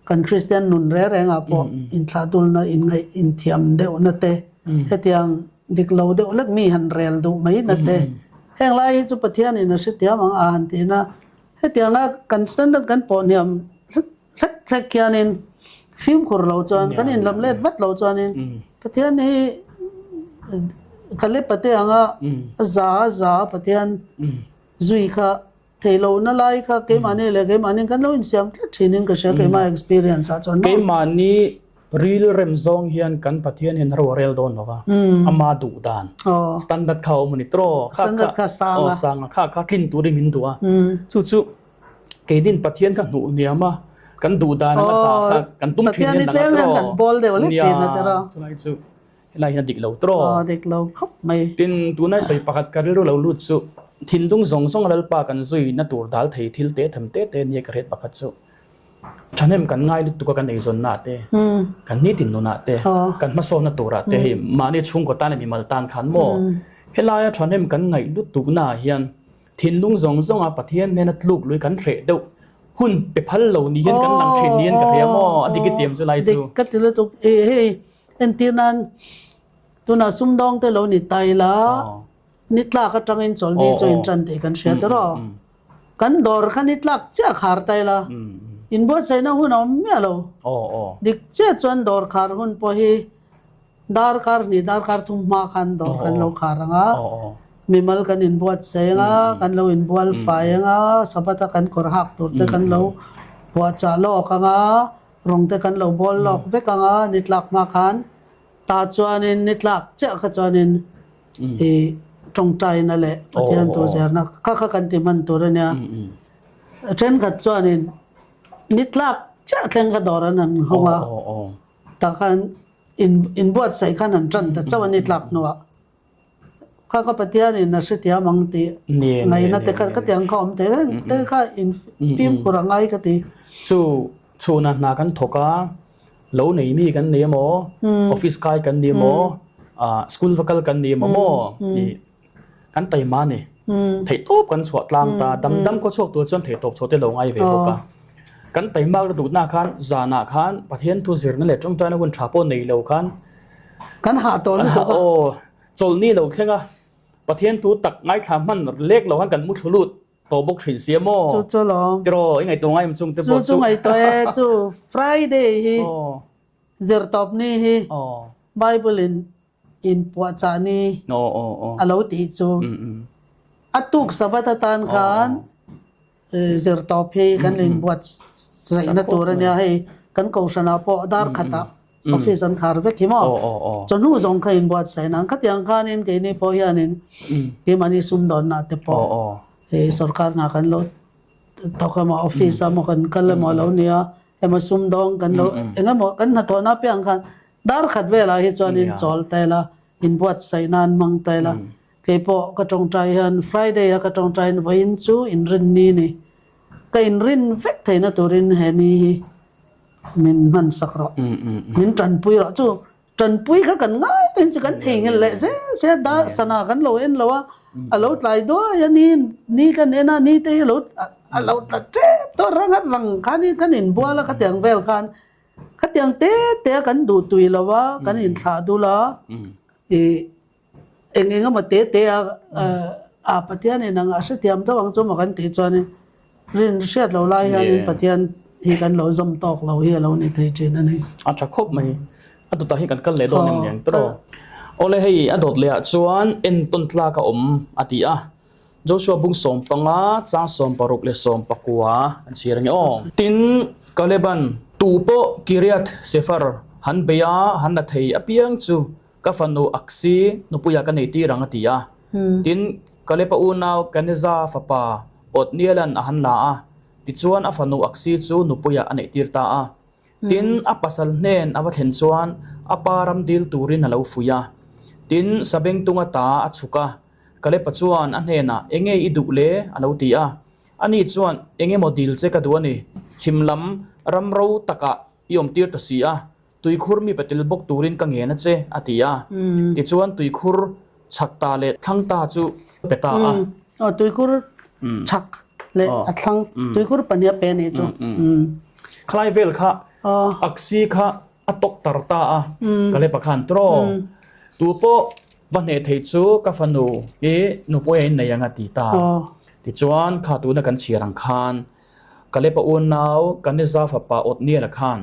kan Kristian nun reng rengah pawh inthlah dulna inngaih inthiam deuhna te hetiang dik lo deuh lek mi han rel duh mai na te. Heng lai hi chu Pathianin a hrethiam ang a han tihna hetianga kan standard kan pawh hniam Hlek hlek khianin fimkhur lo chuan kan inlam let vat lo chuanin Pathian hi Caleb-a te anga a za a za a Pathian zui kha theihlohna lai kha keimahni leh keimahni kan lo insiam tlat thinin ka hria keimah experience ah chuan maw. Keimahni ril rem zawng hian kan Pathian hian ro a rel dawn lo va, ama duh dan standard kha a awm a ni tawh, standard kha a sang a, kha kha tlin turin min duh a, chu chu Keinin Pathian kha hnuh hniam a, kan duh dan anga tah kha kan tum thin hian dang a tawh. Kan bawl deuh lek thin a tawh. Chulai chu helai hian a dik lo tawh. Aw dik lo khawp mai. Tin, tunai sawi pakhat ka rilru lo lut chu thinlung zawng zawng a Lalpa kan zui na tur dal thei thil te tham te te nia ka hriat pakhat chu thahnem kan ngai lutuk a kan eizawnna ah te, kan nitin nunah te, kan hmasawnna turah te hei mahni chhungkaw tan leh mimal tan khan maw helaia thahnem kan ngaih lutukna ah hian Thinlung zawng zawnga Pathian hnena tluk lui kan hreh deuh hun pe phal lo ni hian kan lang thin niin ka hria maw? A dik i tiam chu lai chu. Dik ka ti lutuk. I hei entir nan tunah sumdawng te lo ni ta ila ni tlak atangin chawlhni chu in tan tih kan hria ta rawh. Kan dawr kha ni tlak chiah khar ta ila inbuatsaihna hun a awm miah lo. Dik chiah chuan dawr khar hun pawh hi Darkar hnih darkar thum hma khan dawr kan lo khar ang a, mimal kan inbuatsaih ang a, kan lo inbual fai ang a, Sabbath a kan kawr hak tur te kan lo puahchah lawk ang a, rawng te kan lo bawl lawk vek ang a, ni tlak hma khan tah chuanin ni tlak chiah kha chuanin i tawngtaina leh Pathian tur zirna kha kha kan ti hman tur a nia. Thenkhat chuanin ni tlak chiah thleng kha dawr an han hawng a. Tah khan in inbuatsaih khan an tan ta chauh a ni tlak hnuah. Kha ka Pathianin a hrethiam ang tih ngaihna te kha ka ti ang kha awm thei reng te kha in fimkhur a ngai ka ti. Chu chhunah hna kan thawk a, lo nei mi kan nei emaw, office kai kan ni emaw, school va kal kan ni emaw maw tih Kan taima a ni. Theihtawp kan chhuah tlang ta, dam dam khaw chhuak tur chuan theihtawp chhuah te lo ngai ve bawk a. Kan taimak la duhna khan zanah khan Pathian thu zirna leh tawngtaina hun tha pawh nei lo khan Kan hah tawh lutuk a. Aw, chawlhni lo thleng a, Pathian thu tak ngaithla hman lek lo khan kan mu thlu lut tawh bawk thin si a maw? Chu chu lawm. Tiraw, i ngaihtuah ngai em chung te pawh chu. Chu chu ngaihtuah e, chu Friday hi Zirtawpni hi Bible in inpuahchah ni a lo tih chu a tuk Sabbath atan khan zirtawp hi kan lo inbuatsaihna tur a nia hei kan kohhranah pawh dar khatah office an khar vek hi maw chawhnu zawng kha inbuatsaih nan khatiang khanin keini pawh hianin keimahni sumdawnna te pawh hei sorkar hna kan lo thawk emaw office ah emaw kan kal emaw a lo nia emaw sumdawng kan lo engemaw kan hnathawhna apiang khan Dar khat velah hi chuanin chawl ta ila, inbuatsaih nan hmang ta ila. Keipawh ka tawngtai hian Friday a ka tawngtaiin vawiin chu inrinni ni. Ka inrin vek theihna turin he ni hi min hmansak rawh, min tanpui rawh. Chu tanpui kha kan ngai te chu kan theihnghilh leh zel sia dar sana kan lo en lo a, a lo tlai duai a ni ni kan en a ni te hi a lo a lo tla tep tawh rang a rang khan in kan inbual a khatiang vel khan khatiang te te a kan duh tui lo a kan inthlah dul a ih Eng eng emaw te te a a Pathian in ang a hrethiam deuh ang chu maw kan tih chuanin rin hriat lo lai hianin Pathian hi kan lo zawm tawk lo hi a lo ni thei thin a ni. A tha khawp mai. A dawtah hi kan kal leh dawn em ni ang tawh. Awle hei a dawt leh ah chuan entawn tlak a awm a ti a. Joshua bung sawmpanga chang 16 leh 19 an chhiar ang e aw. Tin, Kaleban tu pawh Kiriath Sefar han bei a han la thei apiang chu Ka fanu Aksi nupuia ka nei tir ang a ti a. Tin, Kalepa unau Keneza fapa Otnielan a han la a, tichuan a fanu Aksi chu nupuia a neih tir ta a. Tin, a pasal hnen a va thlen chuan a pa ram dil turin a lo fuih a. Tin, Sabengtunga ta a chhuk a, Kalepa chuan a hnenah, Enge i duh le? a lo ti a. Ani chuan, Engemaw dil che ka duh a ni. Chhim lam ram ro takah i awm tir ta si a, Tuikhur mi patil bawk turin ka ngen a che, a ti a. Tichuan tuikhur chhak ta leh thlang ta chu pe ta a. Aw, tuikhur chhak leh a thlang, tuikhur pahnih a pe nih chu. Khalai vel kha aksi kha a tawk tar ta a, Kalepa khan tiraw, tu pawh va hneh thei chu ka fanu hi nupui a innei ang a ti ta. Tichuan kha tuna kan chhiar ang khan Kalepa unau Kaneza fapa Otniela khan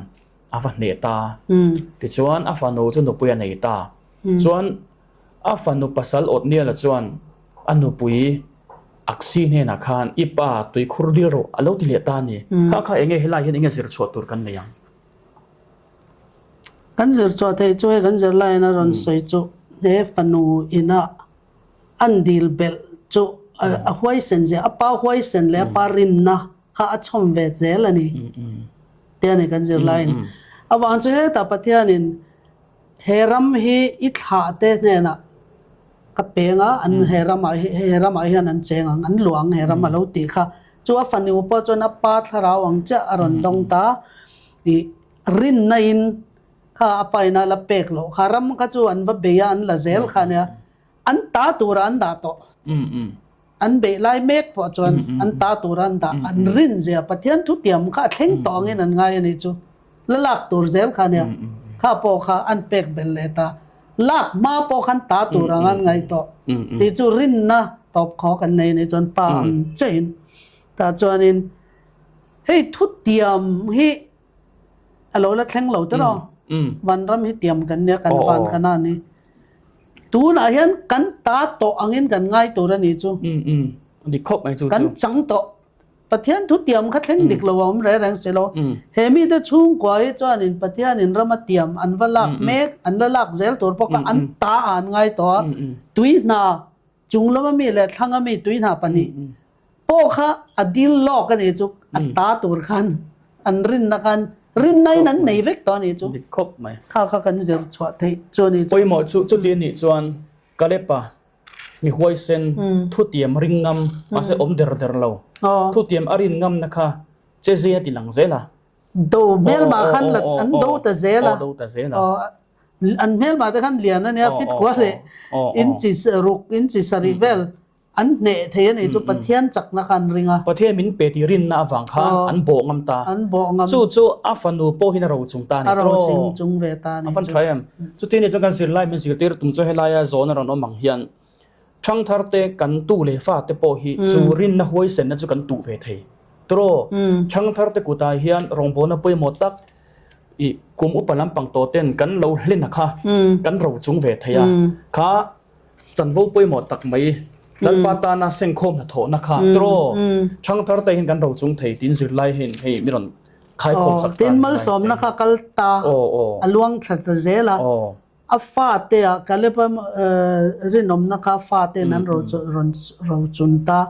a va hneh ta. Tichuan a fanu chu nupui a nei ta. Chuan a fanu pasal Otniela chuan a nupui Aksi hnenah khan i pa tuikhur dil rawh a lo ti leh ta a ni. Kha kha enge helai hian enge zir chhuah tur kan nei ang? Kan zir chhuah theih chu hei kan zirlaiin a rawn sawi chu he fanu ina an dil belh chu a huaisen zia, a pa huaisen leh a pa rinna kha a chhawm ve zel a ni. Te a ni kan zirlaiin. Avang chu hetah Pathianin he ram hi i thlah te hnenah ka peng a, an he ramah hi he ramah hian an cheng ang, an luah ang he ram a lo tih kha. Chu a fanu pawh chuan a pa thlarau ang chiah a rawn dawng ta. Ih rinna in kha a pa ina la pek loh kha ram kha chu an va bei a, an la zel kha nia. An ta tura an dah tawh. An beih lai mek pawh chuan an ta tura an dah an rin zia Pathian thutiam kha a thleng tawh angin an ngai a nih chu. La lak tur zel kha nia. Kha pawh kha an pek belh leh ta. Lak hma pawh khan ta tur ang an ngaih tawh. Tih chu rinna tawp khawk an nei a nih chuan pa ang chiahin. Tah chuanin hei thutiam hi A lo la thleng lo tiraw? Vanram hi tiam kan nia, kan van kan a ni. Tunah hian kan ta tawh angin kan ngai tur a nih chu. Dik khawp mai chu chu. Kan chang tawh. Pathian thu tiam kha thleng dik lo a awm reng reng si lo. He mite chhungkua hi chuanin Pathianin rama tiam an va lak mek, an la lak zel tur bawk a, an ta ah an ngai tawh a. Tui hna Chung lama mi leh thlanga mi tui hna pahnih pawh kha a dil lawk a nih chu a ta tur khan an rinna khan rinna in an nei vek tawh a nih chu. Dik khawp mai. Kha kha kan zir chhuah theih chu a nih chu. Pawimawh chu chuti a nih chuan Kalepa mi huaisen thutiam ring ngam mahse awm der der lo thutiam a rin ngamna kha che zia ti lang zel a. Do hmelmah khan la an do ta zel a. Do ta zel a. An hmelmah te khan lian a nia fit kua leh inchi ruk inchi sarih vel an hneh thei a nih chu Pathian chakna kha an ring a. Pathian min pe tih rinna avang khan an bawh ngam ta. An bawh ngam. Chu chu a fanu pawh hian a ro chung ta a ni. A ro ching chung ve ta a ni chu. A van tha em. Chuti nih chuan kan zirlai min zirtir tum chu helaia zawn a rawn awm ang hian Thangthar te kan tu leh fa te pawh hi chu rinna huaisenna chu kan tuh ve thei. Tiraw, thangthar te kutah hian rawngbawlna pawimawh tak i kum upa lampang tawh ten kan lo hlen a kha kan ro chung ve thei a. Kha chanvo pawimawh tak mai Lalpa tana sengkhawm hnathawhna kha tiraw, thangthar te hian kan ro chung thei tiin zirlai hian hei mi rawn khaikhawm sak ta a ni. Tin, malsawmna kha kal ta a luang thla ta zel a. A fate ah Caleb-a rinawmna kha a fate'n an rawn chun ta.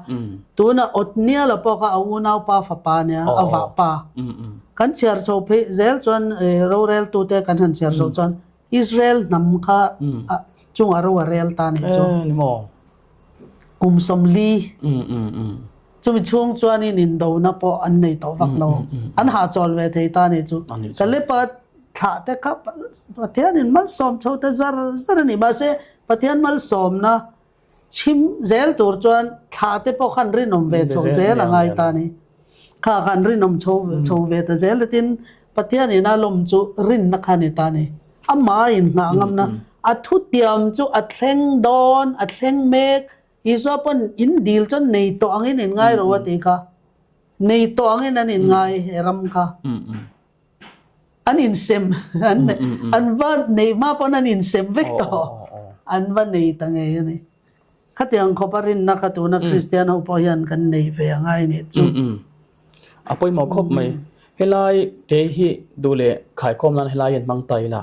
Tunah Othniel-a pawh kha a unaupa fapa a nia, a vahpa. Kan chhiar chho phei zel chuan roreltute kan han chhiar chho chuan Israel hnam kha chungah ro a rel ta a nih chu. Kum 40. Chumi chhung chuanin indona pawh an nei tawh vak lo. An hahchawl ve thei ta a nih chu. Caleb-a. thlah te kha Pathianin malsawm chho ta zar zar a ni. Mahse, Pathian malsawmna chhim zel tur chuan thlah te pawh khan rinawm ve chho zel a ngai ta a ni. Kha khan rinawm chho chho ve ta zel a tin Pathianin a lawm chu rinna kha a ni ta a ni. Amah a inngah ngamna a thutiam chu a thleng dawn, a thleng mek. Isua pawn in dil chuan nei tawh angin in ngai ro a ti kha. Nei tawh angin an inngai he ram kha. An insem an an va nei hma pawn an insem vek tawh. An va nei ta ngei a ni. Khatiang khawpa rinna kha tuna Kristian ho pawh hian kan nei ve a ngai nih chu. A pawimawh khawp mai. Helai te hi duh leh khaikhawm nan helai hian hmang ta ila.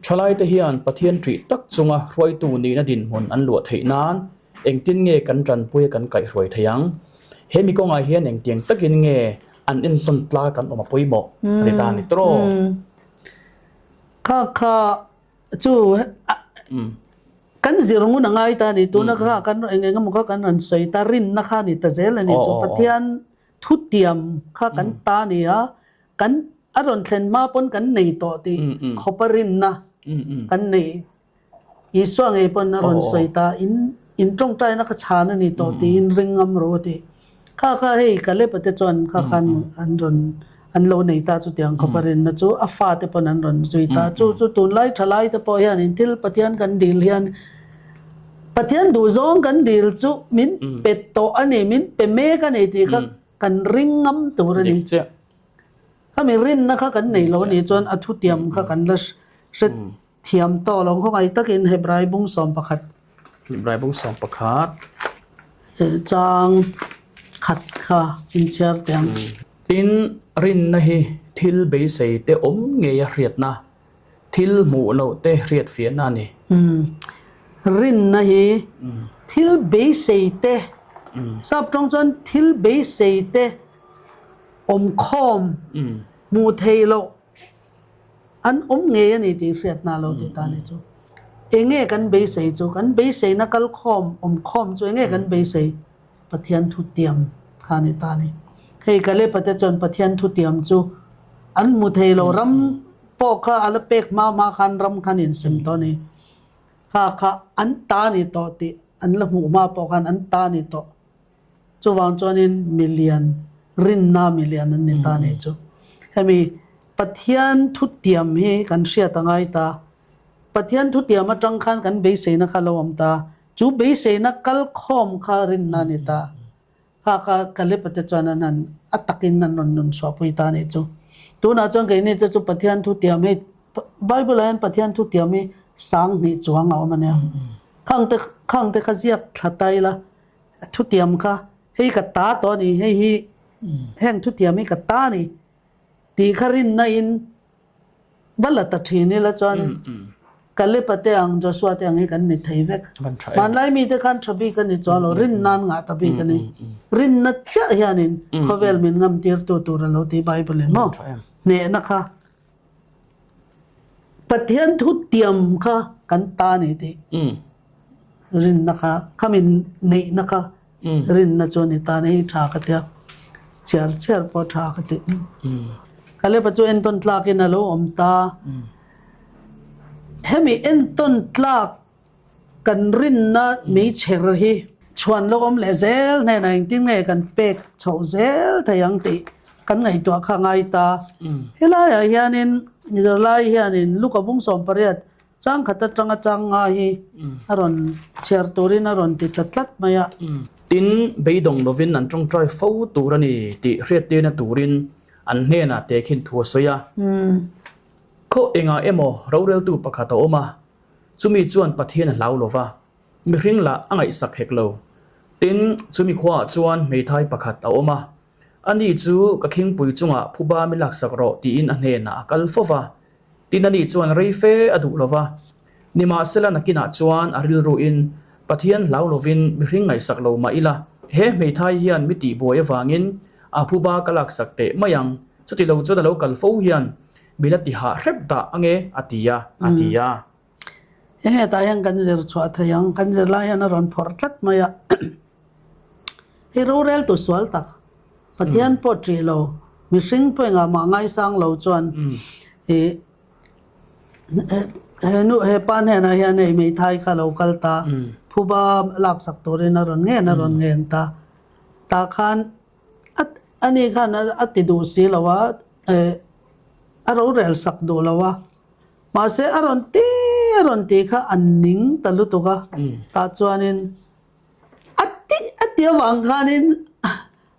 Thalai te hian Pathian ṭih tak chunga hruaitu nihna dinhmun an luah theih nan Engtin nge kan tanpui a kan kaihhruai thei ang? He mi kawngah hian engtiang takin nge an entawn tlak an awm a pawimawh a ti ta a ni tawh. Kha kha chu kan zir ngun a ngai ta a ni. Tuna kha kan eng eng emaw kha kan rawn sawi ta rinna kha a ni ta zel a ni. Chu Pathian thutiam kha kan ta a ni a, kan a rawn thlen hma pawn kan nei tawh tih khawpa rinna kan nei. Isua ngei pawn a rawn sawi ta, in in tawngtaina ka chhan a ni tawh tiin ring ngam rawh a ti. Kha kha hei Kaleb-a te chuan kha khan an rawn an lo nei ta chutiang khawpa rinna chu a fate pawn an rawn zui ta. Chu chu tunlai thalai te pawh hian in thil Pathian kan dil hian Pathian duhzawng kan dil chu min pe tawh a ni, min pe mek a ni tih kha kan ring ngam tur a ni. Khami rinna kha kan nei lo a nih chuan a thutiam kha kan la hre Thiam tawh lo khawngaih takin Hebrai bung 11. Hebrai bung 11. Chang khat kha inchhiar teh ang. Tin, rinna hi thil beisei te awm ngei a hriatna, thil hmuh loh te hriat fiahna a ni. Rinna hi thil beisei te, sap tawng chuan thil beisei te awmkhawm hmuh theih loh An awm ngei a ni tih hriatna lo ti ta ni chu. Enge kan beisei chu? Kan beiseina kal khawm, awm khawm chu enge kan beisei? Pathian thutiam kha a ni ta ni. Hei Kalepa te chuan Pathian thutiam chu an hmu thei lo, ram pawh kha a la pek hma hma khan ram khan insem tawh a ni. Kha kha an ta a ni tawh tih an la hmuh hma pawh khan an ta a ni tawh. Chuvang chuanin milian, rinna milian an ni ta nih chu. Hemi Pathian thutiam hi kan hriat a ngai ta. Pathian thutiam atang khan kan beiseina kha lo awm ta. Chu beiseina kal khawm kha rinna a ni ta. Kha kha Kalep-a te chuan an han a takin an rawn nun chhuahpui ta nih chu. Tunah chuan keini te chu Pathian thutiam hi Bible-ah hian Pathian thutiam hi 2000 chuang a awm a nia. Khang te khang te kha ziak thla ta ila. Thutiam kha hei ka ta tawh a ni, hei hi heng thutiam hi ka ta a ni tih kha rinna in va la ta thin ila chuan Kalepa te ang Joshua te ang hi kan ni thei vek. Hmanlai mite khan tha bik a ni chuan lo, rinna an ngah ta bik a ni. Rinna chiah hianin khawvel min ngam tirtu tur a lo ti Bible in maw? Hnehna kha Pathian thutiam kha kan ta a ni tih rinna kha khamin neihna kha rinna chu a ni ta a ni. Hei tha ka tia, chhiar chhiar pawh tha ka ti. Kalepa chu entawn tlakin a lo awm ta. Hemi entawn tlak Kan rinna meichher hi chhuan lo awm leh zel hnenah engtin nge kan pek chhoh zel thei ang tih kan ngaihtuah kha a ngai ta. Helaiah hianin zirlai hianin Luka bung 18 changkhat atanga chang nga hi a rawn chhiar turin a rawn ti ta tlat mai a. Tin, beidawng lovin an tawngtai fo tur a ni tih hriattirna turin an hnenah tehkhin thu a sawi a. Khaw engah emaw roreltu pakhat a awm a, Chumi chuan Pathian a hlau lo va, mihring lah a ngaihsak hek lo. Tin, chumi khuaah chuan hmeithai pakhat a awm a, ani chu ka khingpui chungah phuba mi laksak rawh tiin a hnenah a kal fo va. Tin, ani chuan rei fe a duh lo va. Nimahsela nakinah chuan a rilruin, Pathian hlau lovin mihring ngaihsak lo mah ila, he hmeithai hian mi tihbuai avangin a phuba ka laksak teh mai ang, chuti lo chuan a lo kal fo hian Mi la ti hah hrep dah ange a ti a, a ti a. Eng hetah hian kan zir chhuah thei ang, kan zir lai hian a rawn phawrh tlat mai a. Hei rorel tu sual tak, Pathian pawh ṭih lo, mihring pawh engah mah ngaisang lo chuan i He nu he pa hnenah hian hei hmeithai kha lo kal ta, phuba laksak turin a rawn ngen a rawn ngen ta. Tah khan a ani khan a ti duh si lo a, a rorel sak duh lo a. Mahse a rawn ti a rawn ti kha a ning ta lutuk a, tah chuanin a ti a ti avang khanin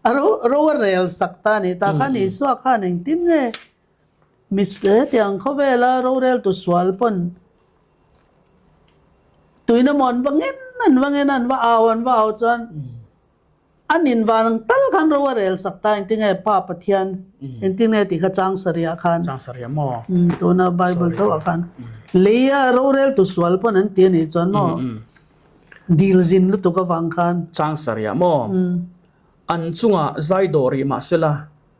a ro ro a rel sak ta a ni. Tah khan Isua khan engtin nge Mi hetiang khawvela roreltu sual pawn tuina maw an va ngen an va ngen a, an va au an va au chuan an invan ang tal khan ro a rel sak ta engtin nge Pa Pathian engtin nge tih kha chang sarih ah khan Chang sarih ah maw? Tuna Bible tho ah khan leia roreltu sual pawn an ti a nih chuan maw dil zin lutuk avang khan Chang sarih ah maw? An chungah zai dawh rih mahsela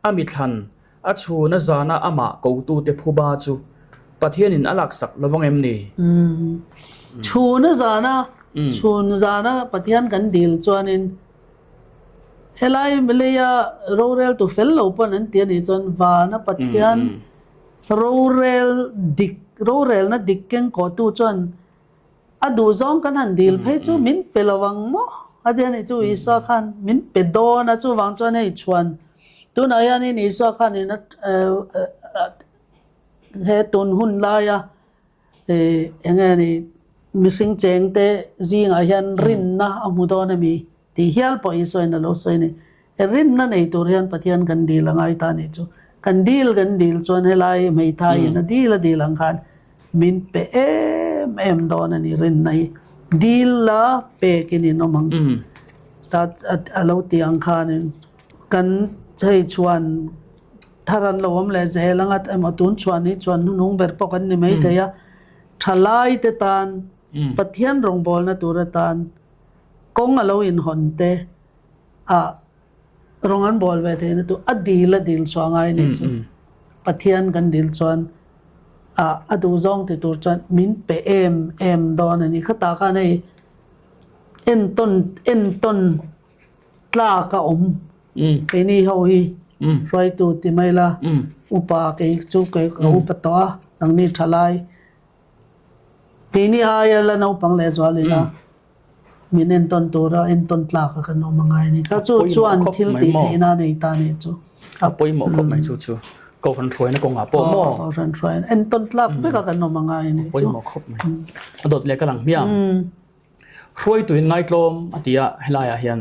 A mithlan, a chhun a zana amah kotute phuba chu Pathianin a laksak lo vang em ni? Chhun a zana, chhun zana Pathian kan dil chuanin helai leia roreltu fel lo pawn an ti a nih chuan vana Pathian rorel dik, rorelna dik kengkawhtu chuan A duh zawng kan han dil phei chu min pe lo ang maw? A ti a nih chu Isua khan min pe dawn a, chuvang chuan hei chhuan tunah hianin Isua khanin a he tun hun laia eng nge ni mihring chengte zingah hian rinna a hmu dawn a mi tih hial pawh Isuain a lo sawi a ni. He rinna nei tur hian Pathian kan dil a ngai ta nih chu. Kan dil kan dil chuan helai hmeithaiin a dil a dil ang khan min pe em em dawn a ni rinna hi. Dil la pekin in awm ang. Ta a lo ti ang khanin kan hei chhuan thar an lo awm leh zel anga emaw tun chhuan hi chhuan hnuhnung ber pawh kan ni maithei a. Thalaite tan Pathian rawngbawlna tur atan kawng a lo inhawn te a rawng an bawl ve theihna tur a dil a dil chhuah ngai nih chu Pathian kan dil chuan a a duh zawng ti tur chuan min pe em em dawn a ni. Khatah khan hei entawn entawn tlak a awm keini ho hi hruaitu ti mai la upa kei chu kei ka upa tawh a nangni thalai Keini aia la naupang leh zual ila min entawn tura entawn tlak a kan awm a ngai a ni. Kha chu chuan thil tih theihna a nei ta a nih chu. A pawimawh khawp mai chu chu. Kohhran hruaina kawngah pawh maw? Kohhran hruaina entawn tlak vek a kan awm a ngai a nih chu. A pawimawh khawp mai. A dawt leh ka lang hmiang. Hruaituin ngaitlawm a ti a helaiah hian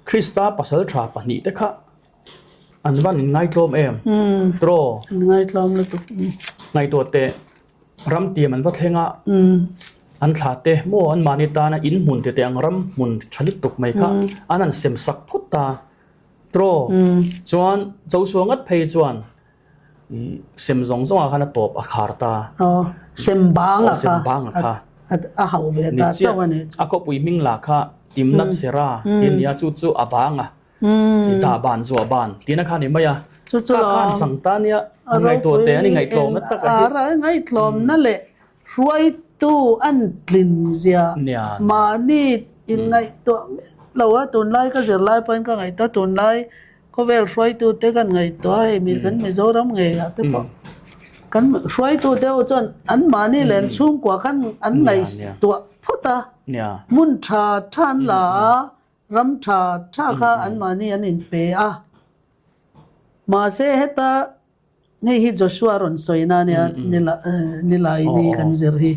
Krista pasal tha pahnihte kha An van in ngaitlawm em? Tro. An ngaitlawm lutuk. Ngaihtuah teh, ram tiam an va thleng a, an thla te maw an mahni tana in hmun te teh ang ram hmun tha lutuk mai kha an han sem sak phawt ta. Tro. Chuan Joshua ngat phei chuan sem zawng zawngah khan a tawp a khar ta. Aw, sem bang a kha. Sem bang a kha. A hauh ve ta chauh a ni. A khawpui hming lah kha Timnath Sera tih a ni a, chu chu a bang a. Dah ban zuah ban tihna kha a ni mai a. Chu chu Kha khan chang ta nia an ngaihtuah teh an ingaihtlawmna tak a hi. A ngaihtlawmna leh hruaitu an tlin zia mahni inngaihtuah miah lo a. Tunlai ka zirlai pawhin ka ngaihtuah tunlai khawvel hruaitu te kan ngaihtuah hei mi kan Mizoram ngei ah te pawh kan hruaitu te ho chuan an mahni leh an chhungkua khan an ngaihtuah phawt a. Hmun tha tha an la a. Ram tha tha kha anmahni an inpe a. Mahse heta hei hi Joshua rawn sawina a nia Nilaini kan zir hi.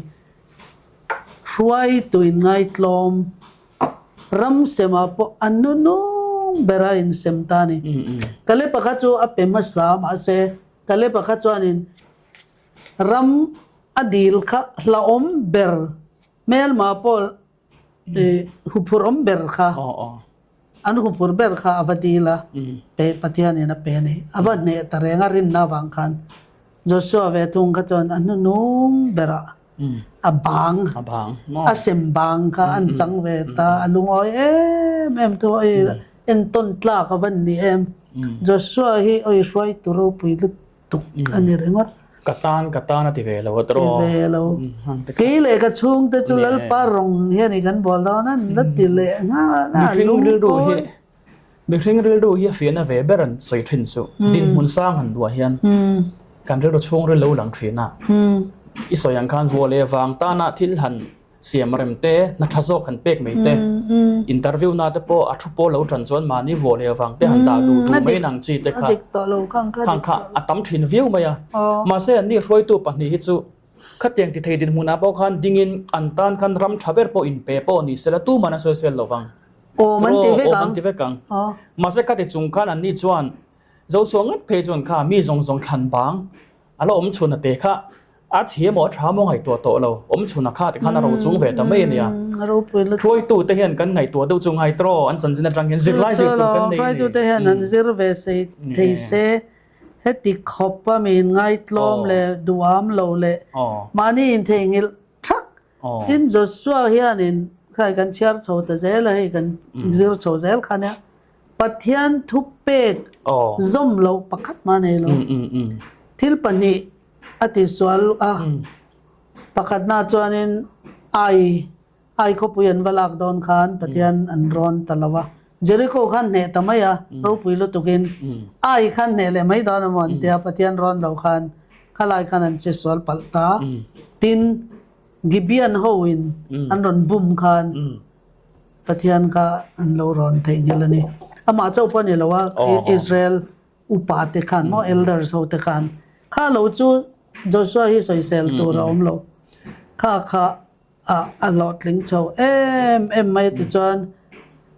Hruaitu inngaitlawm ram semah pawh a nunung bera insem ta a ni. Kaleba kha chu a pe hmasa mahse Kaleba kha chuanin ram a dil kha hlauhawm ber hmelma pawh Huphurh awm ber kha an huphurh ber kha a va dil a, pe Pathianin a pe a ni. A va hneh ta reng a rinna avang khan Joshua ve thung kha chuan a hnuhnung berah a bang, a sem bang kha an chang ve ta, a lungawi em em thu a entawn tlak a va ni em. Joshua hi awi hruaitu ropui lut tuk a ni ringawt. Ka tan ka tan a ti ve lo a tawh. Ti ve lo. Kei leh ka chhungte chu Lalpa rawng hian i kan bual dawn a, la ti leh nghal a. Mihring rilru hi mihring rilru hi a fiahna ve ber an sawi thin chu. Dinhmun sang han duah hian kan rilru chhungril lo lang thin a. I sawi ang khan vuah leh vang tana thil han siam rem te, hna tha zawk han pek mai te, interview na te pawh a thu pawl lo tan chuan mahni vuah leh vang te han dah duh duh mai nang chi te kha khang kha a tam thin viau mai a. Mahse anni hruaitu pahnih hi chu khatiang ti thei dinhmunah pawh khan dingin an tan khan ram tha ber pawh inpe pawh ni sela tuman a sawi sel lo vang. Awm an ti vek ang. Awm an ti vek ang. Mahse khati chung khan anni chuan Joshua ngat phei chuan kha mi zawng zawng thlan bang a la awm chhun a te kha a chhi emaw a tha emaw ngaihtuah tawh lo, awm chhun a kha ti khan a ro chung ve ta mai a nia. Hruaitu te hian kan ngaihtuah deuh chu ngai tawh an chanchin atang hian zirlai zir tur kan nei a ni. Hruaitu te hian an zir ve sei thei se, heti khawp a mi inngaihtlawm leh duham lo leh mahni intheihnghilh thak. Tin, Joshua hianin khai kan chhiar chho ta zel a, hei kan zir chho zel kha nia, Pathian thupek zawm loh pakhat mah nei lo. Thil pahnih a tisual a, pakhatna chuanin Ai, Ai khawpui an va lak dawn khan Pathian an rawn ta lo a, Jericho khan hneh ta mai a, ropui lutukin Ai khan hneh leh mai dawn emaw an tia, Pathian rawn lo khan khalai khan an chisual palh ta. Tin, Gibeon hoin an rawn bum khan Pathian kha an lo rawn theihnghilh a ni. Amah chauh pawh a ni lo a, Israel upa te khan maw elders ho te khan kha lo chu Joshua hi sawisel tur a awm lo. Kha kha a a hlawhtling chho em em mai tichuan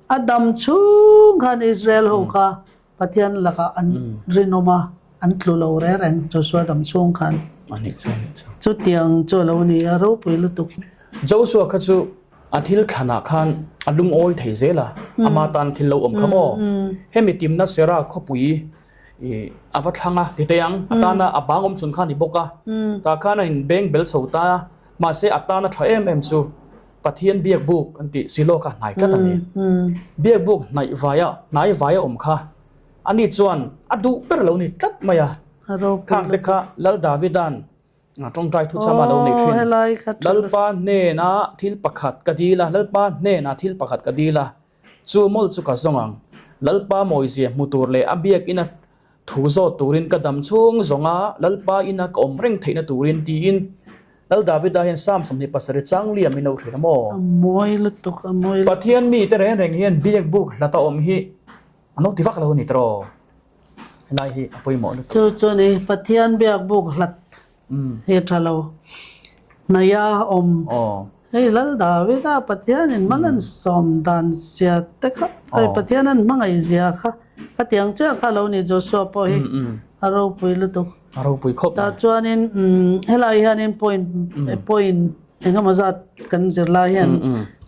a dam chhung khan Israel ho kha Pathian lakah an rinawm a, an tlu lo reng reng Joshua dam chhung khan. A nih chu, a nih chu. Chutiang chu a lo ni a, ropui lutuk. Joshua kha chu a thil thlanah khan a lungawi thei zel a, ama tan thil lo awm kha maw? Hemi timna Sera khawpui a va thlang a, ti teh ang, a tana a bang awm chhun kha a ni bawk a, tah khan a inbeng bel chho ta a, mahse a tana tha em em chu Pathian biakbuk an tih Silo kha hnai tlat a ni. Biakbuk hnaih vaia hnai vaia awm kha ani chuan a duh ber lo ni tlat mai a, khang te kha Lal Davida'n Tawngtai thuchama lo nei thin. Lalpa hnenah thil pakhat ka dil a, Lalpa hnenah thil pakhat ka dil a, chu mawlh chu ka zawng ang. Lalpa mawizia hmu tur leh a biakina thu zawt turin ka dam chhung zawng a, Lalpa ina ka awm reng theihna turin tiin Lal Davida hian Psalm 27 chang liam in lo hrilh a maw? A mawi lutuk, a mawi lutuk. Pathian mite reng reng hian biakbuk hlat a awm hi an lo ti vak lo a ni tawh. Helai hi a pawimawh lutuk. Chu chu ni, Pathian biakbuk hlat hi a tha lo. Hnaia awm. Hei Lal Davida Pathianin mal an sawm dan zia te kha, hei Pathian an hmangaih zia kha, khatiang chiah kha lo ni Joshua pawh hi a ropui lutuk. A ropui khawp mai. Tah chuanin helai hianin point point engemaw zat kan zir lai hian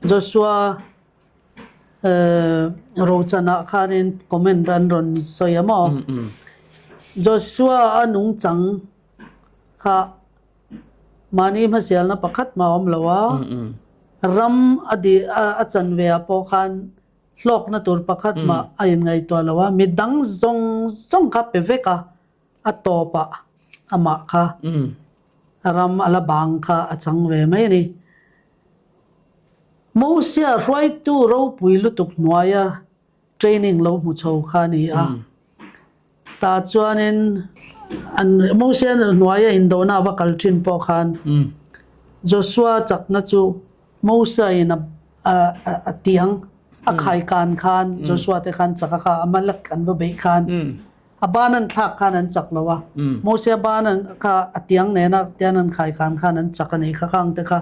Joshua Rochanah khanin comment an rawn sawi a maw? Joshua a nungchang kha mahni hmasialna pakhat mah a awm lo a, ram a di a chan ve ah pawh khan hlawkna tur pakhat mah a inngaihtuah lo a, midang zawng zawng kha pe vek a, a tawpah amah kha ram a la bang kha a chang ve mai a ni. Mosia hruaitu ropui lutuk hnuaia training lo hmu chho kha a ni a. Tah chuanin an Mosia hnuaia indona a va kal thin pawh khan Joshua chakna chu Mosia in a a tiang a khaikan khan Joshua te khan chak a kha Amalek an va beih khan A ban an thlak khan an chak lo a, Mosia ban an kha a tiang nena tian an khai khan khan an chak a ni kha khang te kha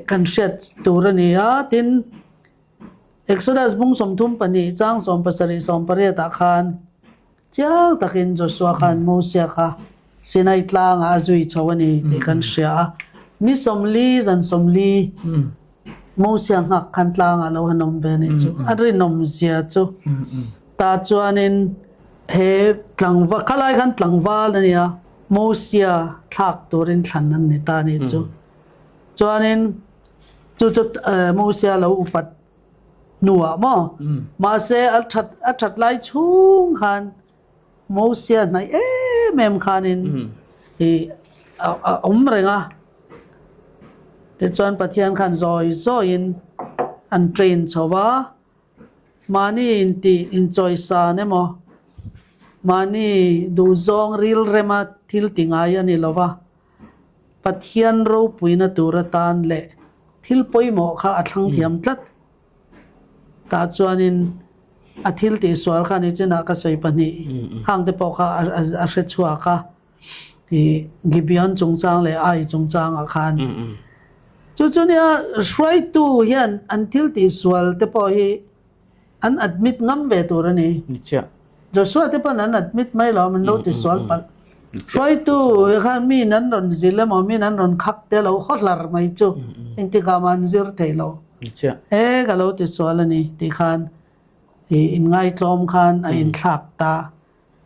kan hriat tur a ni a. Tin, Exodus bung 32 chang 70 18 ah khan chiang takin Joshua khan Mosia kha Sinai tlangah a zui chho a ni tih kan hria a. Ni 40 zan 40 Mosia nghak khan tlangah lo han awm ve a nih chu. A rinawmzia chu tah chuanin he tlangval, khalai khan tlangval a nia, Mosia thlak turin thlan an ni ta a nih chu. Chuanin chu chu Mosia lo upat hnuah maw? Mahse a that a that lai chhung khan Mosia hnaih em em khanin i a awm reng a, tichuan Pathian khan zawi zawiin an train chho va, mahni intih inchawisan emaw. Mahni duhzawng rilrema thil ti ngai a ni lo va, Pathian ropuina tur atan leh thil pawimawh kha a thlang thiam tlat. Tah chuanin a thil tihsual kha nichinah ka sawi pahnih hangte pawh kha a hre chhuak a, ih Gibeon chungchang leh Ai chungchangah khan. Chu chu nia hruaitu hian an thil tihsual te pawh hi An admit ngam ve tur a ni. Ni chiah. Joshua te pawn an admit mai lo, min lo ti sual palh. Hruaitu khan miin an rawn zil emaw, miin an rawn khak te lo haw hlar mai chu engtikah mah an zir thei lo. Ni chiah. E ka lo ti sual a ni tih khan i inngaitlawm khan a inthlak ta.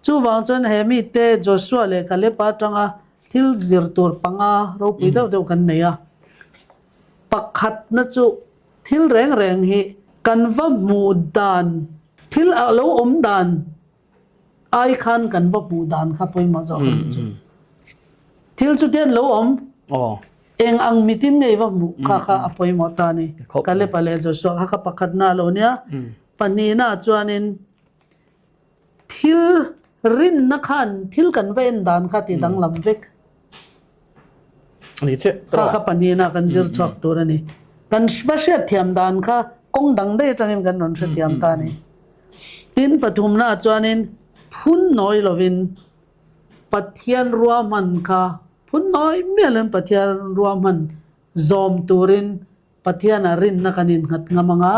Chuvang chuan he mite Joshua leh Caleb atanga thil zir tur panga ropui deuh deuh kan nei a. Pakhatna chu Thil reng reng hi kan va hmuh dan, thil a lo awm dan ai khan kan va hmuh dan kha pawimawh zawk a nih chu. Thil chu tian lo awm, eng ang mitin ngei va hmuh kha kha a pawimawh ta a ni. Kalep-a leh Joshua kha kha pakhatna a lo nia. Pahnihna chuanin Thil rinna khan thil kan va en dan kha ti danglam vek. Ni che. Kha kha pahnihna kan zir chhuak tur a ni. Kan va hriatthiam dan kha kawng dang daih atangin kan rawn hrethiam ta a ni. Tin pathumna chuanin phun nawi lovin Pathian ruahman kha phun nawi mialin Pathian ruahman zawm turin Pathianah rinna kan innghat ngam ang a,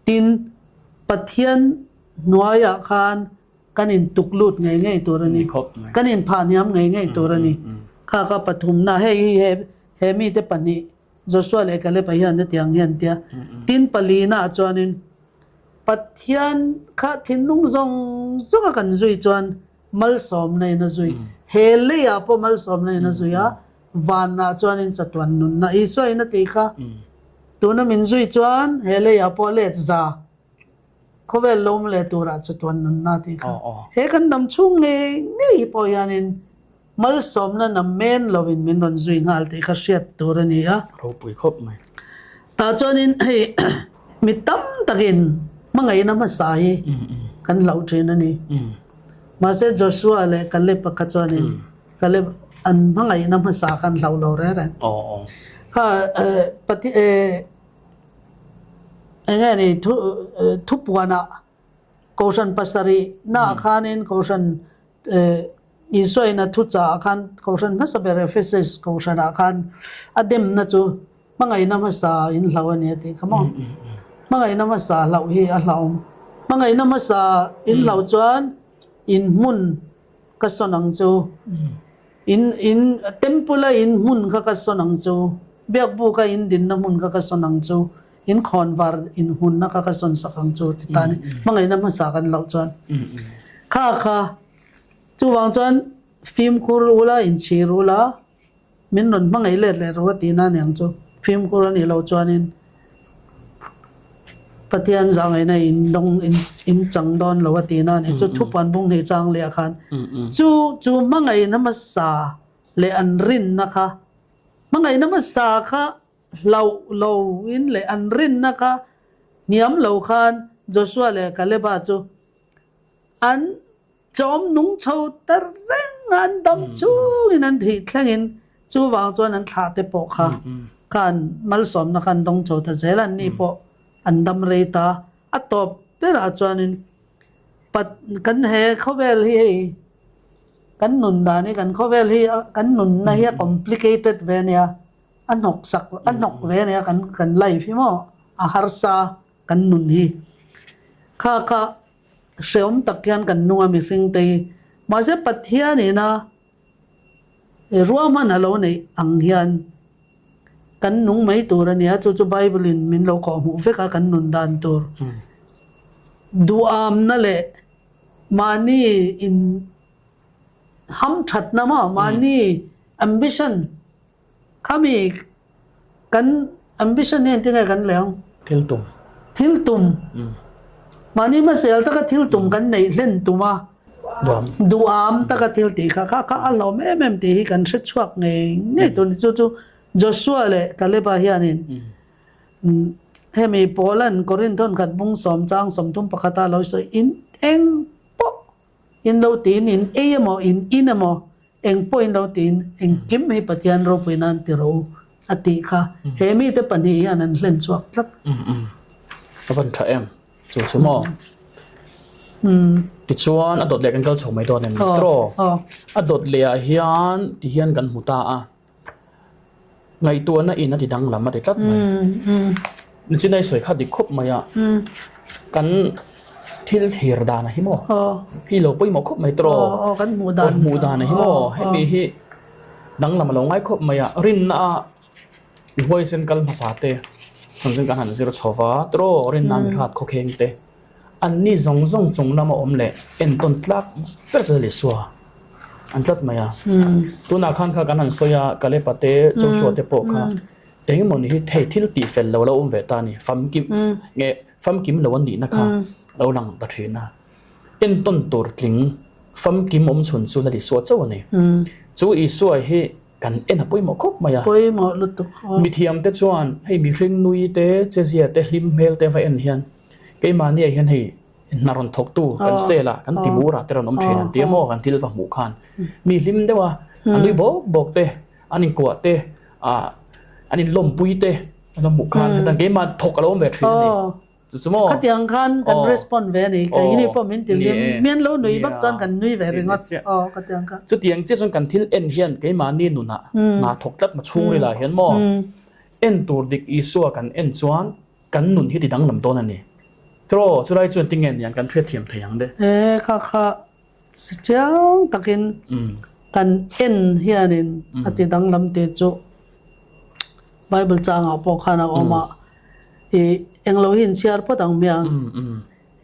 tin, Pathian hnuaiah khan kan intuk lut ngei ngei tur a ni. Kan inphah hniam ngei ngei tur a ni. Kha kha pathumna, hei hi he he mite pahnih, Joshua leh Caleb-a hian hetiang hian tia. Tin, palina chuanin Pathian kha thinlung zawng zawnga kan zui chuan malsawmna in a zui. He leiah pawh malsawmna in a zui a, vanah chuanin chatuan nunna Isua in a tih kha. Tuna min zui chuan he leiah pawh let za khawvel lawm leh turah chatuan nunna a tih kha. He kan dam chhung ngei ngei pawh hianin malsawmna na men lovin min rawn zui nghal tih kha hriat tur a ni a. Ropui khawp mai. Tah chuanin hei mi tam takin hmangaihna hmasa hi kan hlauh thin a ni. Mahse Joshua leh Caleb-a kha chuanin Caleb an hmangaihna hmasa kha an hlauh lo reng reng. Kha Pati eng nge ni thu thupuanah Kohhran pasarih naah khanin Kohhran Isua in a thuchah ah khan Kohhran hmasa ber Ephesus Kohhran ah khan a demna chu hmangaihna hmasa in hlauh a ni a tih kha maw? Hmangaihna hmasa hlauh hi a hlauhawm. Hmangaihna hmasa in hlauh chuan in hmun ka sawn ang chu. In in temple a in hmun kha ka sawn ang chu. Biakbuka in dinna hmun kha ka sawn ang chu. In khawnvar in hunna kha ka sawn sak ang chu ti ta ni. Hmangaihna hmasa kan hlauh chuan kha kha Chuvang chuan fimkhur ula, inchhir ula, min rawn hmangaih let leh rawh a tihna a ni ang chu. Fimkhur a nih loh chuanin Pathian zahngaihna in dawng in chang dawn lo a tihna a ni. Chu thupuan bung hnih chang leh ah khan chu chu hmangaihna hmasa leh an rinna kha hmangaihna hmasa kha hlauh lo in leh an rinna kha hniam lo khan Joshua leh Kaleba chu an Chawm nung chho ta reng a, an dam chungin an thih thlengin chuvang chuan an thlah te pawh kha khan malsawmna kha an dawng chho ta zel a, anni pawh an dam rei ta. A tawp berah chuanin pat kan he khawvel hi hei kan nun dan hi kan khawvel hi kan nunna hi a complicated ve a nia, a hnawk sak a hnawk ve a nia kan kan life hi maw a harsa kan nun hi kha kha Hreawm tak hian kan nung a mihring te hi. Mahse Pathian ina ruahman a lo neih ang hian kan nung mai tur a nia, chu chu Bible in min lo kawhhmuh vek a kan nun dan tur. Duhamna leh mahni in hamthatna maw, mahni ambition Khami kan ambition hi engtin nge kan leh ang? Thil tum. Thil tum. Mahni hmasel taka thil tum kan neih hlen tum a, duham taka thil tih kha kha kha a hlawm em em tih hi kan hre chhuak ngei ngei tur a ni. Chu chu Joshua leh Caleb-a hianin hemi Paul-a'n Korinth hawn khat bung sawm chang 31 a lo sawi in eng pawh. In lo tiin in ei emaw in in emaw eng pawh in lo tiin engkim hi Pathian ropui nan ti rawh u a tih kha he mite pahnih hian an hlen chhuak tlat. A van tha em chu chu maw? Tichuan a dawt leh kan kal chho mai dawn em ni tiraw? A dawt leh ah hian ti hian kan hmu ta a. Ngaihtuahna in a ti danglam a ti tlat mai. Nichin a i sawi kha dik khawp mai a, kan thil thlir dan a hi maw? Hi lo pawimawh khawp mai tiraw? Kan hmuh dan. Hmuh dan a hi maw? Hemi hi danglam a lo ngai khawp mai a, rinna a i huaisen kal hmasa te chanchin kan han zir chho va tiraw? Rinna mi hrat khawkheng te. Anni zawng zawng chung lama awm leh entawn tlak ber chu Isua an tlat mai a. Tunah khan kha kan han sawi a, Kalepa te, Joshua te pawh kha eng emaw ni hi thei thil tih fel lo lo awm ve ta a ni. Famkim nge famkim lo an nihna kha lo lang ta thin a. Entawn tur tling famkim awm chhun chu Lal Isua chauh a ni. Chu Isua hi kan en a pawimawh khawp mai a. Pawimawh lutuk. Mithiam te chuan hei mihring nui te, chezia te, hlim hmel te va en hian Keimahni ah hian hei hna rawn thawktu kan sel a, kan timur ah te rawn awm thin an ti a maw, kan thil va hmuh khan mi hlim deuh a, an nui bawk bawk te, an inkuah te, ah an inlawmpui te an hmuh khan heta keimah thawk a lo awm ve thin a ni. Chu chu maw? Khatiang khan kan respond ve a ni, keini pawh min ti hlim, mi an lo nui vak chuan kan nui ve ringawt, aw khatiang kha. Chutiang chiah chuan kan thil en hian keimahni nunah hna thawk tlat ma chhungril ah hian maw en tur dik Isua kan en chuan Kan nun hi ti danglam dawn a ni. Tiraw, chulai chuan tinge niang kan hriatthiam thei ang de. E, kha kha chiang takin kan en hianin a ti danglam tih chu Bible changah pawh khan a awm a. I englo hi inchhiar phawt ang miang.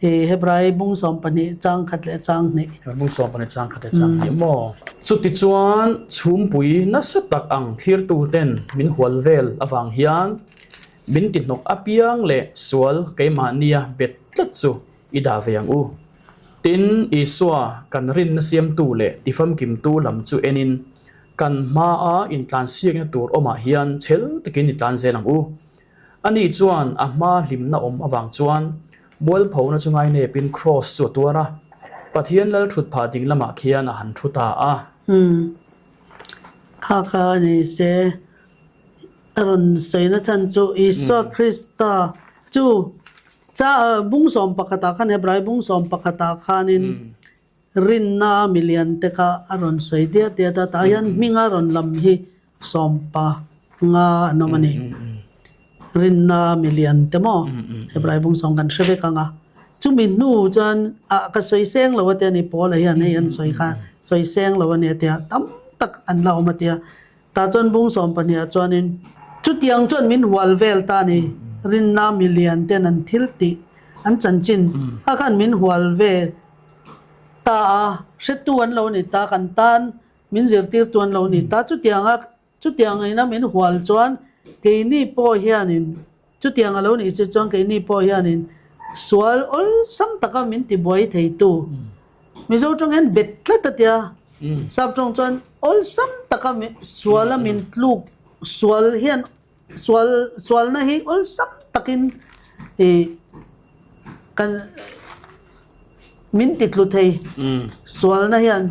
I Hebrai bung 12 chang khat leh chang hnih. Bung 12 chang khat leh chang hnih maw? Chutichuan chhumpui nasa tak ang thlirtuten min hual vel avang hian Min ti hnawk apiang leh sual keimahnia bet tlat chu i dah ve ang u. Tin, Isua kan rinna siamtu leh tifamkimtu lam chu enin kan hmaa intlansiakna tur awmah hian chhel takin i tlan zel ang u. Ani chuan a hmaa hlimna awm avang chuan mualphona chu ngainepin kraws chu a tuar a, Pathian lal thut phah ding lamah khian a han thu ta a. Umm, kha kha a ni se. A rawn sawina chhan chu Isua Krista chu cha bung sawm pakhatah khan Hebrai bung sawm pakhatah khanin rinna milian te kha a rawn sawi diat diat a, tah hian hminga rawn lam hi sawm pa nga an awm a ni. Rinna milian te maw Hebrai bung sawm kan hre vek ang a. Chumi hnu chuan ah ka sawi seng lo a tia ni Paula hian hei an sawi kha sawi seng lo a ni a tia tam tak an la awm a tia. Tah chuan bung 12 ah chuanin chutiang chuan min hual vel ta a ni. Rinna milian ten an thil tih an chanchin kha khan min hual ve ta a, hretu an lo ni ta, kan tan min zirtirtu an lo ni ta. Chutianga chutiang ina min hual chuan keini pawh hianin chutiang a lo nih si chuan keini pawh hianin sual awlsam taka min tibuai theitu Mizo tawng hian bet tlat a tia, Sap tawng chuan awlsam taka suala min tluk sual hian sual sualna hi awlsam takin ih kan min ti tlu thei sualna hian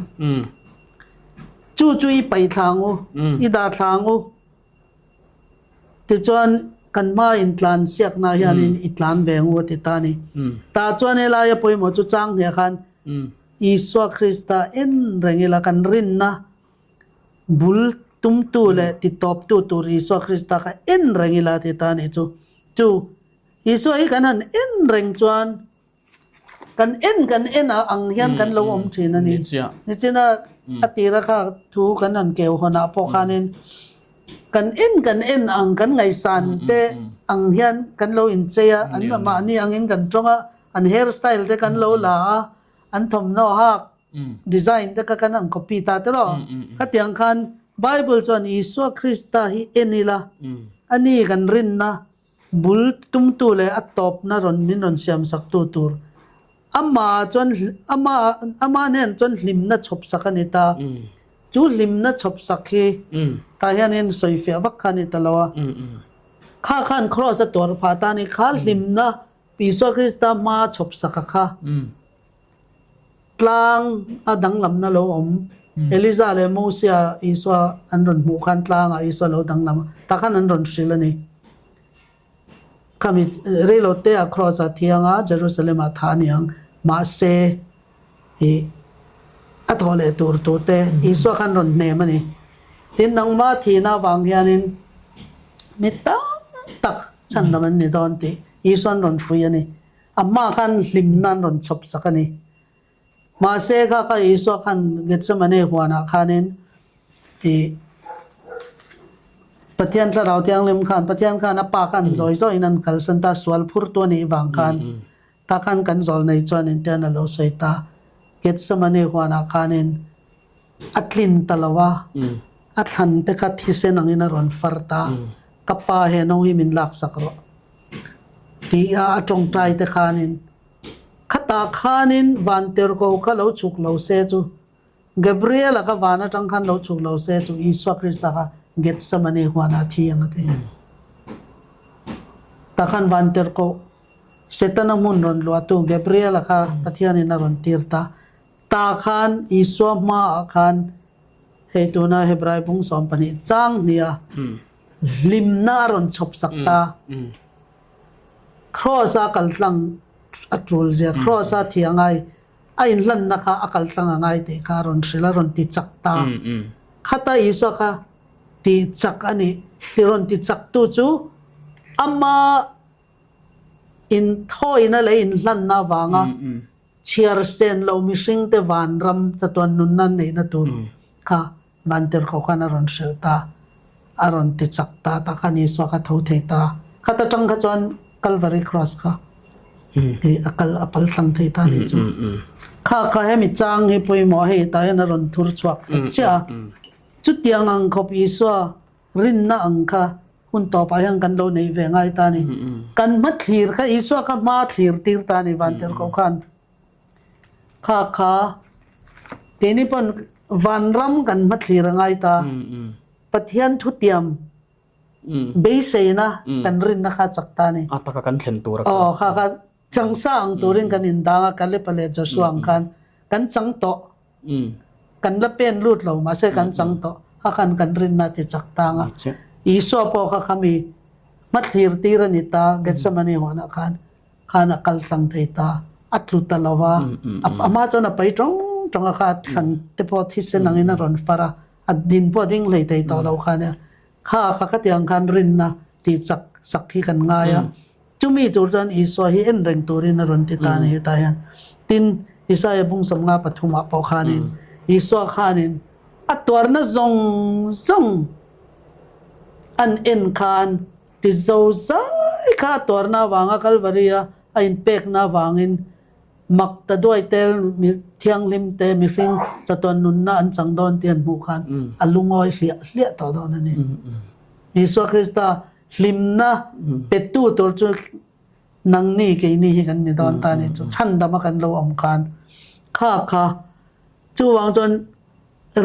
chu chu i paih thla ang u i dah thla ang u. Tichuan, kan hma intlan siakna hianin i tlan ve ang u a ti ta a ni. Tah chuan helaia pawimawh chu chang hniah khan Isua Krista en reng ila kan rinna bul tumtu leh titawptu tur Isua Krista kha en reng ila a ti ta a nih chu. Chu Isua hi kan han en reng chuan Kan en kan en a ang hian kan lo awm thin a ni. Nichina a tira kha thu kan han keu hawnah pawh khanin kan en kan en ang kan ngaihsan te ang hian kan lo inchei a, an mahni angin kan tawng a, an hair style te kan lo la a, an thawmhnaw hak design te kha kan han copy ta te rawh. Khatiang khan Bible chuan Isua Krista hi en ila, ani kan rinna Bul tumtu leh a tawpna rawn min rawn siam saktu tur amah chuan ama ama hnen chuan hlimna chhawp sak a ni ta. Chu hlimna chhawp sak hi tah hianin sawifiah vak kha a ni ta lo a. Kha khan kraws a tuar phah ta a ni. Kha hlimna Isua Krista hmaa chhawp saka kha. Tlang a danglamna lo awm. Eliza leh Mosia Isua an rawn hmuh khan tlangah Isua lo danglam a, tah khan an rawn hrilh a ni. Khami reilote ah Kraws ah thiang a, Jerusalem ah thah a ni ang. Mahse, ih, a thawh leh tur tur te Isua khan rawn hnem a ni. Tin, nangmah thihna avang hianin mi tam tak chhandam an ni dawn tih Isua'n rawn hrui a ni. A hma khan hlimna an rawn chhawp sak a ni. Mahse, kha kha Isua khan Gethsemane huanah khanin ih Pathian Thlarau Thianghlim khan, Pathian khan a Pa khan zawi zawiin an kalsan ta, sual phurtu a nih vang khan tah khan kan zawl nei chuan intian a lo sawi ta. Gethsemane huanah khanin a tlin ta lo a, a thlan te kha thisen angin a rawn far ta, Ka Pa he no hi min laksak rawh tih a a tawngtai te khanin Khatah khanin Vantirhkoh kha lo chhuk lo se chu, Gabriel-a kha van atang khan lo chhuk lo se chu Isua Krista kha Gethsemane huanah a thi ang a ti. Tah khan Vantirhkoh, Setana hmun rawn luahtu Gabriel-a kha Pathianin a rawn tir ta. Tah khan Isua hmaah khan hei tuna Hebrai bung 12 chang hniha hlimna a rawn chhawp sak ta. Kraws a kal tlang a tul zia, kraws a thi a ngai, a inhlanna kha a kal tlang a ngai tih kha a rawn hrilh a, rawn ti chak ta. Khata Isua kha ti chak a nih, ti rawn ti chak tu chu ama inthawina leh inhlanna avanga chhiar sen loh mihringte vanram chatuan nunna neihna tur kha Vantirhkoh khan a rawn hrilh ta, a rawn ti chak ta, tah khan Isua kha tho thei ta. Khat atang kha chuan Calvary Cross kha hi a kal a pal tlang thei ta nih chu. Kha kha hemi chang hi pawimawh hei tah hian a rawn thur chhuak ta chiah a. Chutiang ang khawp Isua rinna ang kha hun tawpah hian kan lo neih ve ngai ta ni. Kan hma thlir kha Isua kha hma thlir tir ta ni Vantirhkoh khan. Kha kha keini pawn vanram kan hmathlir a ngai ta. Pathian thutiam beiseina kan rinna kha chak ta a ni. A taka kan thlen tur a kha. Aw kha kha changsa ang turin kan indang a, Kalep-a leh Joshua ang khan kan chang tawh. Kan la pen lut lo mahse kan chang tawh. Kha khan kan rinna a ti chak ta ang a. Isua pawh kha khami hmathlir tir a ni ta Gethsemane huanah khan. Khan a kal tlang thei ta, a tlu ta lo va, a hma chuan a pai tawng tawng a kha a thlan te pawh thisen angin a rawn far a, a din pawh a ding hlei thei tawh lo kha nia. Kha kha khatiang khan rinna tih chak sak hi kan ngai a, chumi tur chuan Isua hi en reng turin a rawn ti ta a ni hetah hian. Tin, Isaia bung 53 ah pawh khanin Isua khanin a tuarna zawng zawng an en khan Ti zo zai kha a tuarna avanga Kalvari-a a inpekna avangin mak ta duai tel mi thianghlim te mihring chatuan nunna an chang dawn tih an hmuh khan a lungawi hliah hliah tawh dawn a ni. Isua Krista hlimna petu tur chu nangni keini hi kan ni dawn ta a ni chu chhandama kan lo awm khan kha kha chuvang chuan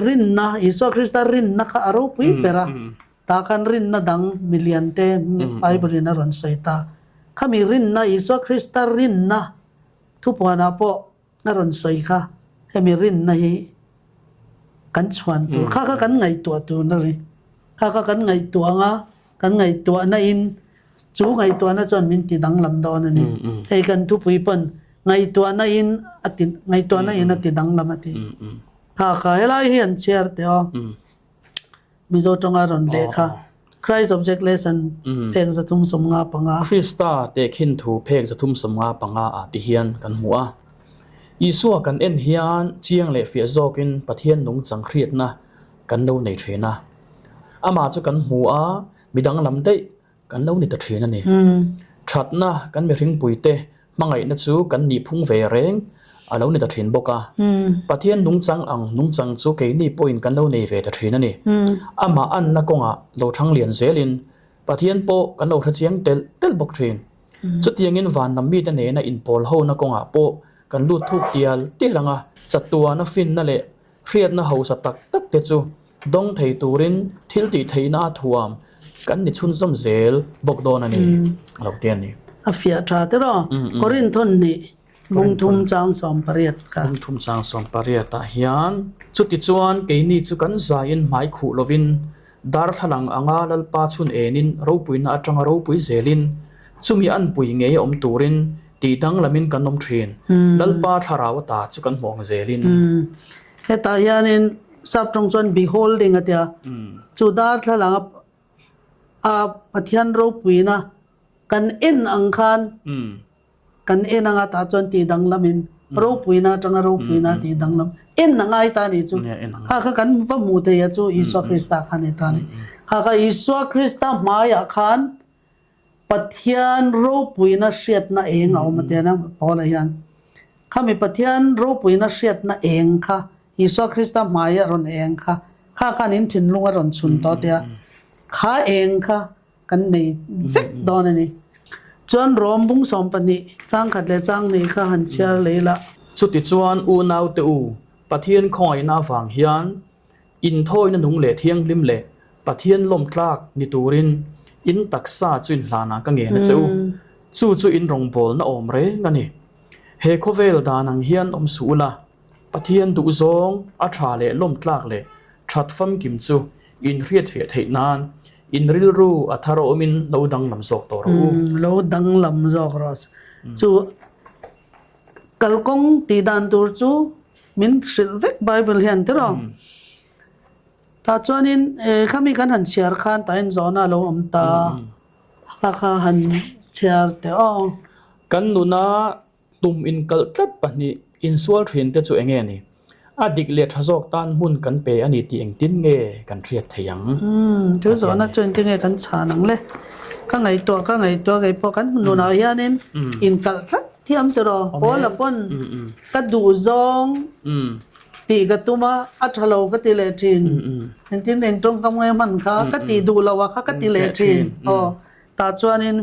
rinna Isua Krista rinna kha a ropui ber a. Tah khan rinna dang milian te Bible in a rawn sawi ta. Khami rinna, Isua Krista rinna thupuanah pawh a rawn sawi kha, hemi rinna hi kan chhuan tur, kha kha kan ngaihtuah tur na ri. Kha kha kan ngaihtuah anga kan ngaihtuahna in chu ngaihtuahna chuan min ti danglam dawn a ni. Hei kan thupui pawn ngaihtuahna in a ti ngaihtuahna in a ti danglam a ti. Kha kha helai hi an chhiar teh aw. Mizo tawnga rawn leh kha Christ Object Lesson phek 355. Krista tehkhin thu phek 355 ah ti hian kan hmu a. Isua kan en hian chiang leh fiah zawkin Pathian nungchang hriatna kan lo nei thin a. Amah chu kan hmu a, midang lam daih kan lo ni ta thin a ni. Thatna kan mihringpuite hmangaihna chu kan nihphung ve reng a lo ni ta thin bawk a. Pathian nungchang ang nungchang chu keini pawhin kan lo nei ve ta thin a ni. Amah anna kawngah lo thang lian zelin Pathian pawh kan lo hrechiang telh telh bawk thin. Chutiangin vanlam mite nena inpawl hona kawngah pawh kan lut thuk tial tial ang a, chatuana finna leh Hriatna hausa tak tak te chu dawng thei turin thil tih theihna a thuam kan ni chhunzawm zel bawk dawn a ni, a lo ti a ni. A fiah tha tiraw? Korinth hawn hnih. Bung thum chang 18 kha. Bung thum chang 18 ah hian, Chutichuan keini chu kan zaiin hmai khuh lovin, darthlalang anga Lalpa chhun enin ropuina atanga ropui zelin, chumi anpui ngei a awm turin tih danglamin kan awm thin. Lalpa thlarau ata chu kan hmuh ang zelin. Hetah hianin sap tawng chuan beholding a tia, chu darthlalang a Pathian ropuina kan en ang khan, Kan en anga tah chuan tih danglamin ropuina atanga ropuina tih danglam en a ngai ta a nih chu. Kha kha kan va hmuh thei a chu Isua Krista kha a ni ta a ni. Kha kha Isua Krista hmaiah khan Pathian ropuina hriatna eng a awm a tia Paula hian. Khami Pathian ropuina hriatna eng kha Isua Krista hmaiah rawn eng kha kha khan in thinlung a rawn chhun tawh a tia. Kha eng kha Kan nei vek dawn a ni. Chuan Rom bung 12 chang khat leh chang nei kha han chhiar lei la. Chutichuan unaute u, Pathian khawngaihna avang hian inthawina nung leh thianghlim leh Pathian lawmtlak ni turin in taksa chu inhlanah ka ngen a che u. Chu chu in rawngbawlna awm reng a ni. He khawvel dan ang hian awm suh ula, Pathian duhzawng a tha leh lawmtlak leh that famkim chu in hriatfiah theih nan in rilru a thar awmin lo danglam zawk tawh rawh u. Lo danglam zawk rawh chu kalkawng tih dan tur chu min hrilh vek Bible hian tiraw. Tah chuanin khami kan han chhiar khan tah in zawhna a lo awm ta kha kha han chhiar teh aw. Kan nuna Tum inkalh tlat pahnih insual thin te chu enge ni? A dik leh tha zawk tan hmun kan pe a ni tih engtin nge kan hriat thei ang? Umm, thil zawhna chu engtin nge kan chhan ang le? Ka ngaihtuah ka ngaihtuah kei pawh kan nunah hianin inkalh tlat thiam tiraw? Paula pawn ka duh zawng tih ka tum a, a tha lo ka ti leh thin. Engtin eng tawngkam nge hman kha ka tih duh lo a kha ka ti leh thin. Aw, tah chuanin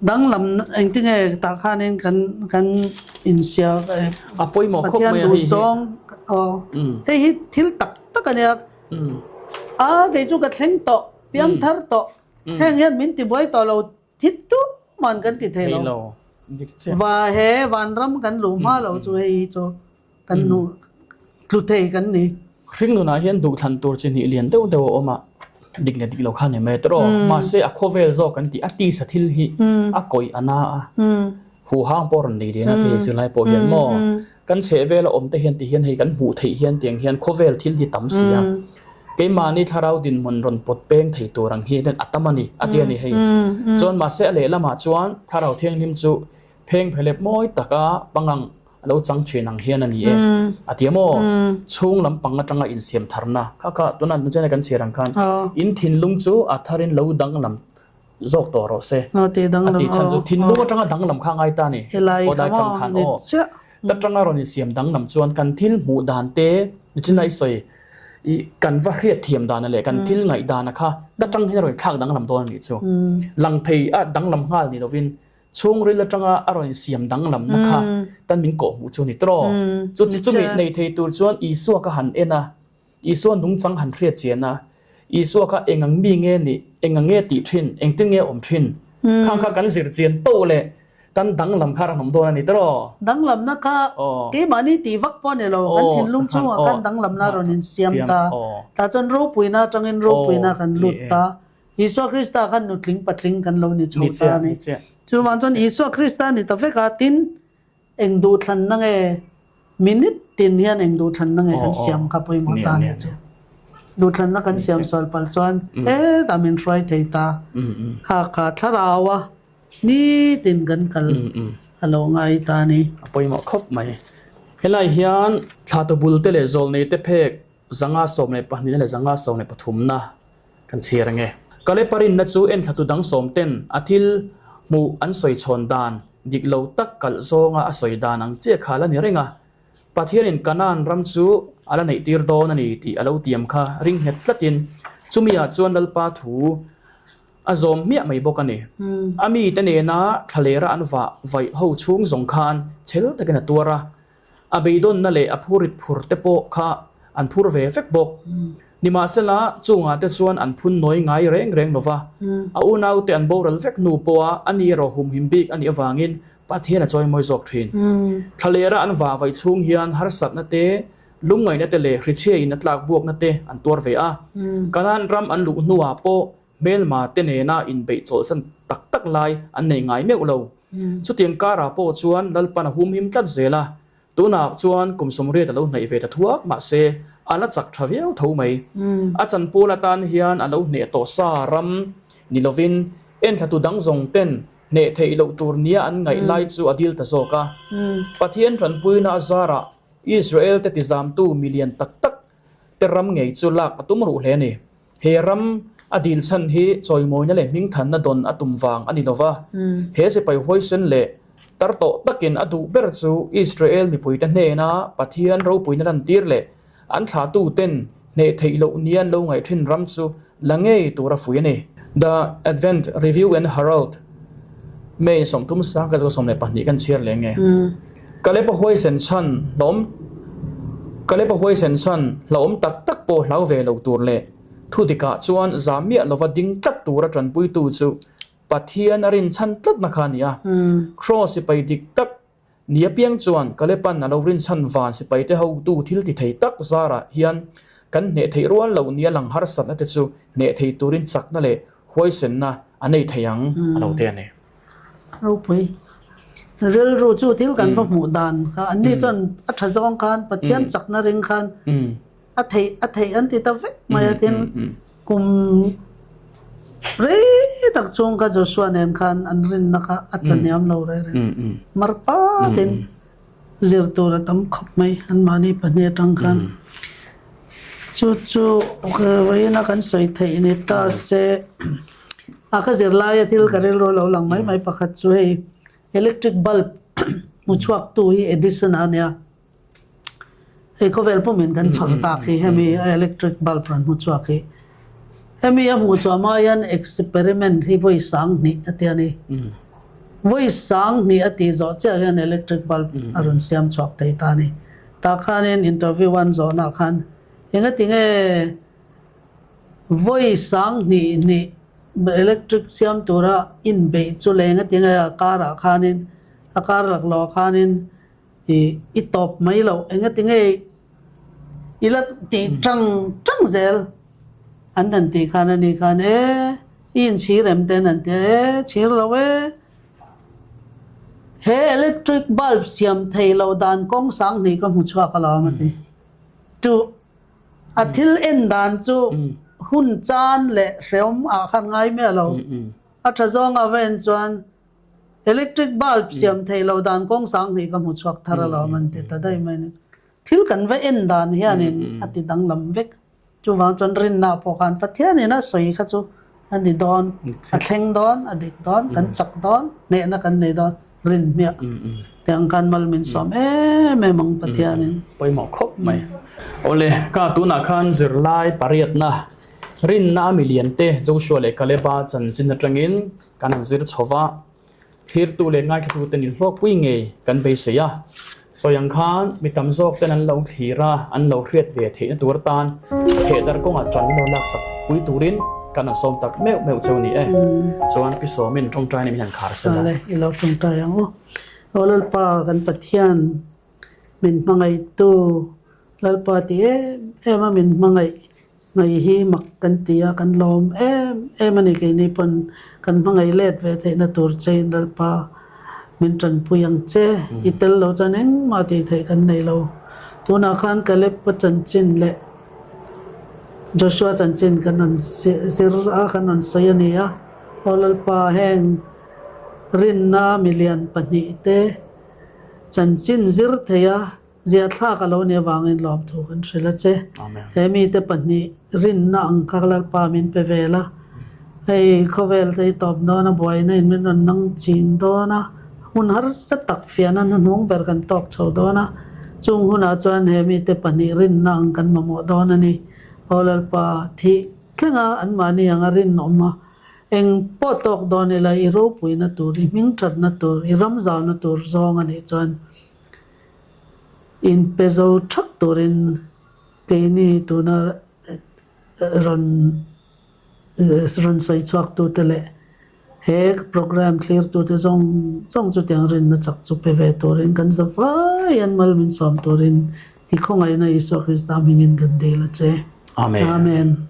Danglam engtinge tah khanin kan kan insiam A pawimawh khawp Pathian mai a hei hi. duhzawng aw hei hi thil tak tak a nia. A kei chu ka thleng tawh, piangthar tawh, heng hian min tibuai tawh lo thi tuman kan ti thei Thei lo. lo. Dik chiah. Va he vanram kan luh hma lo chu hei hi chu kan nu tlu thei kan ni. Hring nunah hian duhthlan tur chi hnih lian deuh deuh a awm a, dik leh dik lo kha ni mai tawh aw. Mahse a khawvel zawk kan tih a tisa thil hi a kawih a na a, huhang pawh a rawn nei lian a ti hei zirlai pawh hian maw kan chhehvel a awm te hian ti hian hei kan hmuh theih hian tiang hian khawvel thil hi tam si a, keimahni thlarau dinhmun rawn pawt peng thei tur ang hi a tam a ni a ti a ni hei. Chuan mahse a lehlamah chuan thlarau thianghlim chu pheng phelep mawi taka pangang A lo chang thin ang hian a ni e. A ti a maw? Chhung lam pang atanga insiam tharna kha kha tuna nunchena kan chhiar ang khan in thinlung chu a tharin lo danglam zawk tawh rawh se. A tih chhan chu thinlung atanga danglam kha a ngai ta a ni. Aw dai tang khan aw. Ta tanga rawn insiam danglam chuan kan thil hmuh dan te nichina i sawi i kan va hriat thiam dana leh kan thil ngaih dana kha ta tang hian a rawn thlak danglam dawn a nih chu. Lang thei a danglam nghal ni lovin Chhungril atanga a rawn insiam danglamna kha tan min kawhhmuh chu a ni tawh. Chu chi chumi nei thei tur chuan Isua kha han en a, Isua nungchang han hriat chian a, Isua kha eng ang mi nge nih, eng ang nge tih thin, engtin nge awm thin, khang kha kan zir chian tawh leh kan danglam kha a rawn awm dawn a ni tawh. Danglamna kha keimahni tih vak pawh a ni lo, kan thinlung chungah khan danglamna a rawn insiam ta. Tah chuan ropuina atangin ropuina kan lut ta. Isua Krista khan nutling patling kan lo ni chho ta a ni. Chuvang chuan Isua Krista ni ta vek a, tin eng duhthlanna nge minute tin hian eng duhthlanna nge kan siam kha pawimawh ta a ni chu. Duhthlanna kan siam sual palh chuan hetah min hruai thei ta. Kha kha thlarau a nitin kan kal a lo ngai ta a ni. A pawimawh khawp mai. Helai hian thlatu bulte leh zawlneite phek 112 leh 113 na Kan chhiar ang e. Kalepa rinna chu enthlatu dang sawm ten a thil hmuh an sawi chhawn dan dik lo tak kalh zawnga a sawi dan ang chiah kha la ni reng a. Pathianin Kanaan ram chu a la neih tir dawn a ni tih a lo tiam kha ring nghet tlatin chumi ah chuan Lalpa thu a zawm hmiah mai bawk a ni. A mite nena thlalera an vah vaih ho chhung zawng khan chhel takin a tuar a. A beidawnna leh a phurit phur te pawh kha an phur ve vek bawk. Nimahsela, chungah te chuan an phun nawi ngai reng reng lo va, a unaute an boral vek hnu pawha a ni erawh humhim bik a nih avangin Pathian a chawimawi zawk thin. Thlalera an vah vaih chhung hian harsatna te, lungngaihna te leh hrichhiain a tlak buakna te an tuar ve a. Kanaan ram an luh hnuah pawh hmelma te nena inbeih chawlhsan tak tak lai an nei ngai meuh lo. Chutiang karah pawh chuan Lalpan a humhim tlat zel a, Tunah chuan kum 80 a lo hnaih ve ta thuak mahse a la chak tha viau tho mai. A chanpual atan hian a lo hneh tawh sa ram ni lovin enthlatu dang zawng ten hneh theih loh tur nia an ngaih lai chu a dil ta zawk a. Pathian tanpuina a zarah Israel te tizamtu milian tak tak te ram ngei chu lak a tum ruh hle a ni. He ram a dil chhan hi chawimawina leh hmingthanna dawn a tum vang a ni lo va. He sipai huaisen leh tar tawh takin a duh ber chu Israel mipuite hnena Pathian ropuina lantir leh an thlahtuten hneh theih loh nia an lo ngaih thin ram chu la ngei tur a fuih a ni. The Advent Review and Herald, May 30 ka 12 kan chhiar leh nge. Kalep a huaisen chhan hlawm Kalep a huaisen chhan hlauhawm tak tak pawh hlau ve lo tur leh thu dikah chuan za miah lova ding tlat tura tanpuitu chu Pathian a rinchhan tlatna kha a ni a. Kraws sipai dik tak ni apiang chuan Kalepan a lo rinchhan van sipaite hotu thil ti thei tak zarah hian kan hneh theih rual loh nia lang harsatna te chu hneh thei turin chakna leh huaisenna a nei thei ang a lo ti a ni. Ropui rilru chu thil kan va hmuh dan kha an ni chuan a tha zawng khan Pathian chakna ring khan a theih a theih an ti ta vek mai a tin kum rei tak chhung kha Joshua nen khan an rinna kha a tla hniam lo reng reng mar patin zir tur a tam khawp mai anmahni pahnih atang khan chu chu vawiina kan sawi theih ni ta se a ka zir laia thil ka rilru lo lang mai mai pakhat chu hei electric bulb hmu chhuak tu hi Edison a nia hei khawvel pumin kan chhawr tak hi hemi electric bulb rawn hmu chhuak hi hemi a hmuh chhuah hma hian experiment hi vawi sang hnih a ti a ni. Vawi sang hnih a tih zawh chiah hian electric bulb a rawn siam chhuak thei ta a ni. Tah khanin interview an zawhnaah khan engati nge vawi sang hnih hnih electric siam tura inbeih chu leh engati nge a karah khanin a kar laklawh khanin I i tawp mai loh engati nge i la tih tang tang zel an han tih khan a ni khan e i inchhir em ten an ti a e chhir lo e he electric bulb siam thei loh dan kawng sang hnih ka hmu chhuak alawm a ti tu a thil en dan chu hun chan leh hreawm ah khan ngai miah lo a tha zawng a va en chuan Electric bulb siam theih loh dan kawng sang hnih ka hmu chhuak thar alawm an ti ta daih mai a ni. Thil kan va en dan hianin a ti danglam vek. Chuvang chuan rinna pawh khan Pathianin a sawi kha chu a ni dawn, a thleng dawn, a dik dawn, kan chak dawn, hnehna kan nei dawn, rin hmiah tih ang khan mal min sawm em em ang Pathianin. Pawimawh khawp mai. Awle, ka tunah khan zirlai pariatna rinna a miliante Joshua leh Kaleba chanchin atangin Kan han zir chho va, thlirtu leh ngaithlatute nin hlawkpui ngei kan beisei a. Sawi ang khan mi tam zawk ten an lo thlir a, an lo hriat ve theihna tur atan thehdarh kawngah ṭan lo laksak pui turin kan han sawm tak meuh meuh cheu ni e. Chuan Pi Sawmin ṭawngṭaina min han khar sela. Awle, i lo ṭawngṭai ang u. Aw Lalpa kan Pathian min hmangaihtu Lalpa ti em em a min hmangaih Ngaih hi mak kan ti a, kan lawm em em a ni. Keini pawn kan hmangaih let ve theihna tur chein Lalpa min tanpui ang che. I tel lo chuan engmah tih theih kan nei lo. Tunah khan Caleb-a chanchin leh Joshua chanchin kan rawn zir a, kan rawn sawi a ni a. Aw Lalpa, heng rinna milian pahnihte chanchin zir theia Ziahthlak a lo nih avangin lawmthu kan hrilh a che. He mite pahnih rinna ang kha Lalpa min pe vel a, hei khawvel te hi tawp dawn a, buaina in min rawn nang ching dawn a, hun harsa tak fiahna hnuhnung ber kan tawk chho dawn a, chung hunah chuan he mite pahnih rinna ang kan mamawh dawn a ni. Aw Lalpa, thih thlenga anmahni anga rinawm a, eng pawh tawk dawn ila i ropuina tur, i hmingthatna tur, i ramzauna tur zawng a nih chuan, Inpe zo thak turin keini tuna Rawn rawn sawi chhuaktute leh he programme thlirtute zawng zawng chutiang rinna chak chu pe ve turin kan za vai an mal min sawm turin i khawngaihna Isua Krista hmingin kan dil a che. Amen. Amen.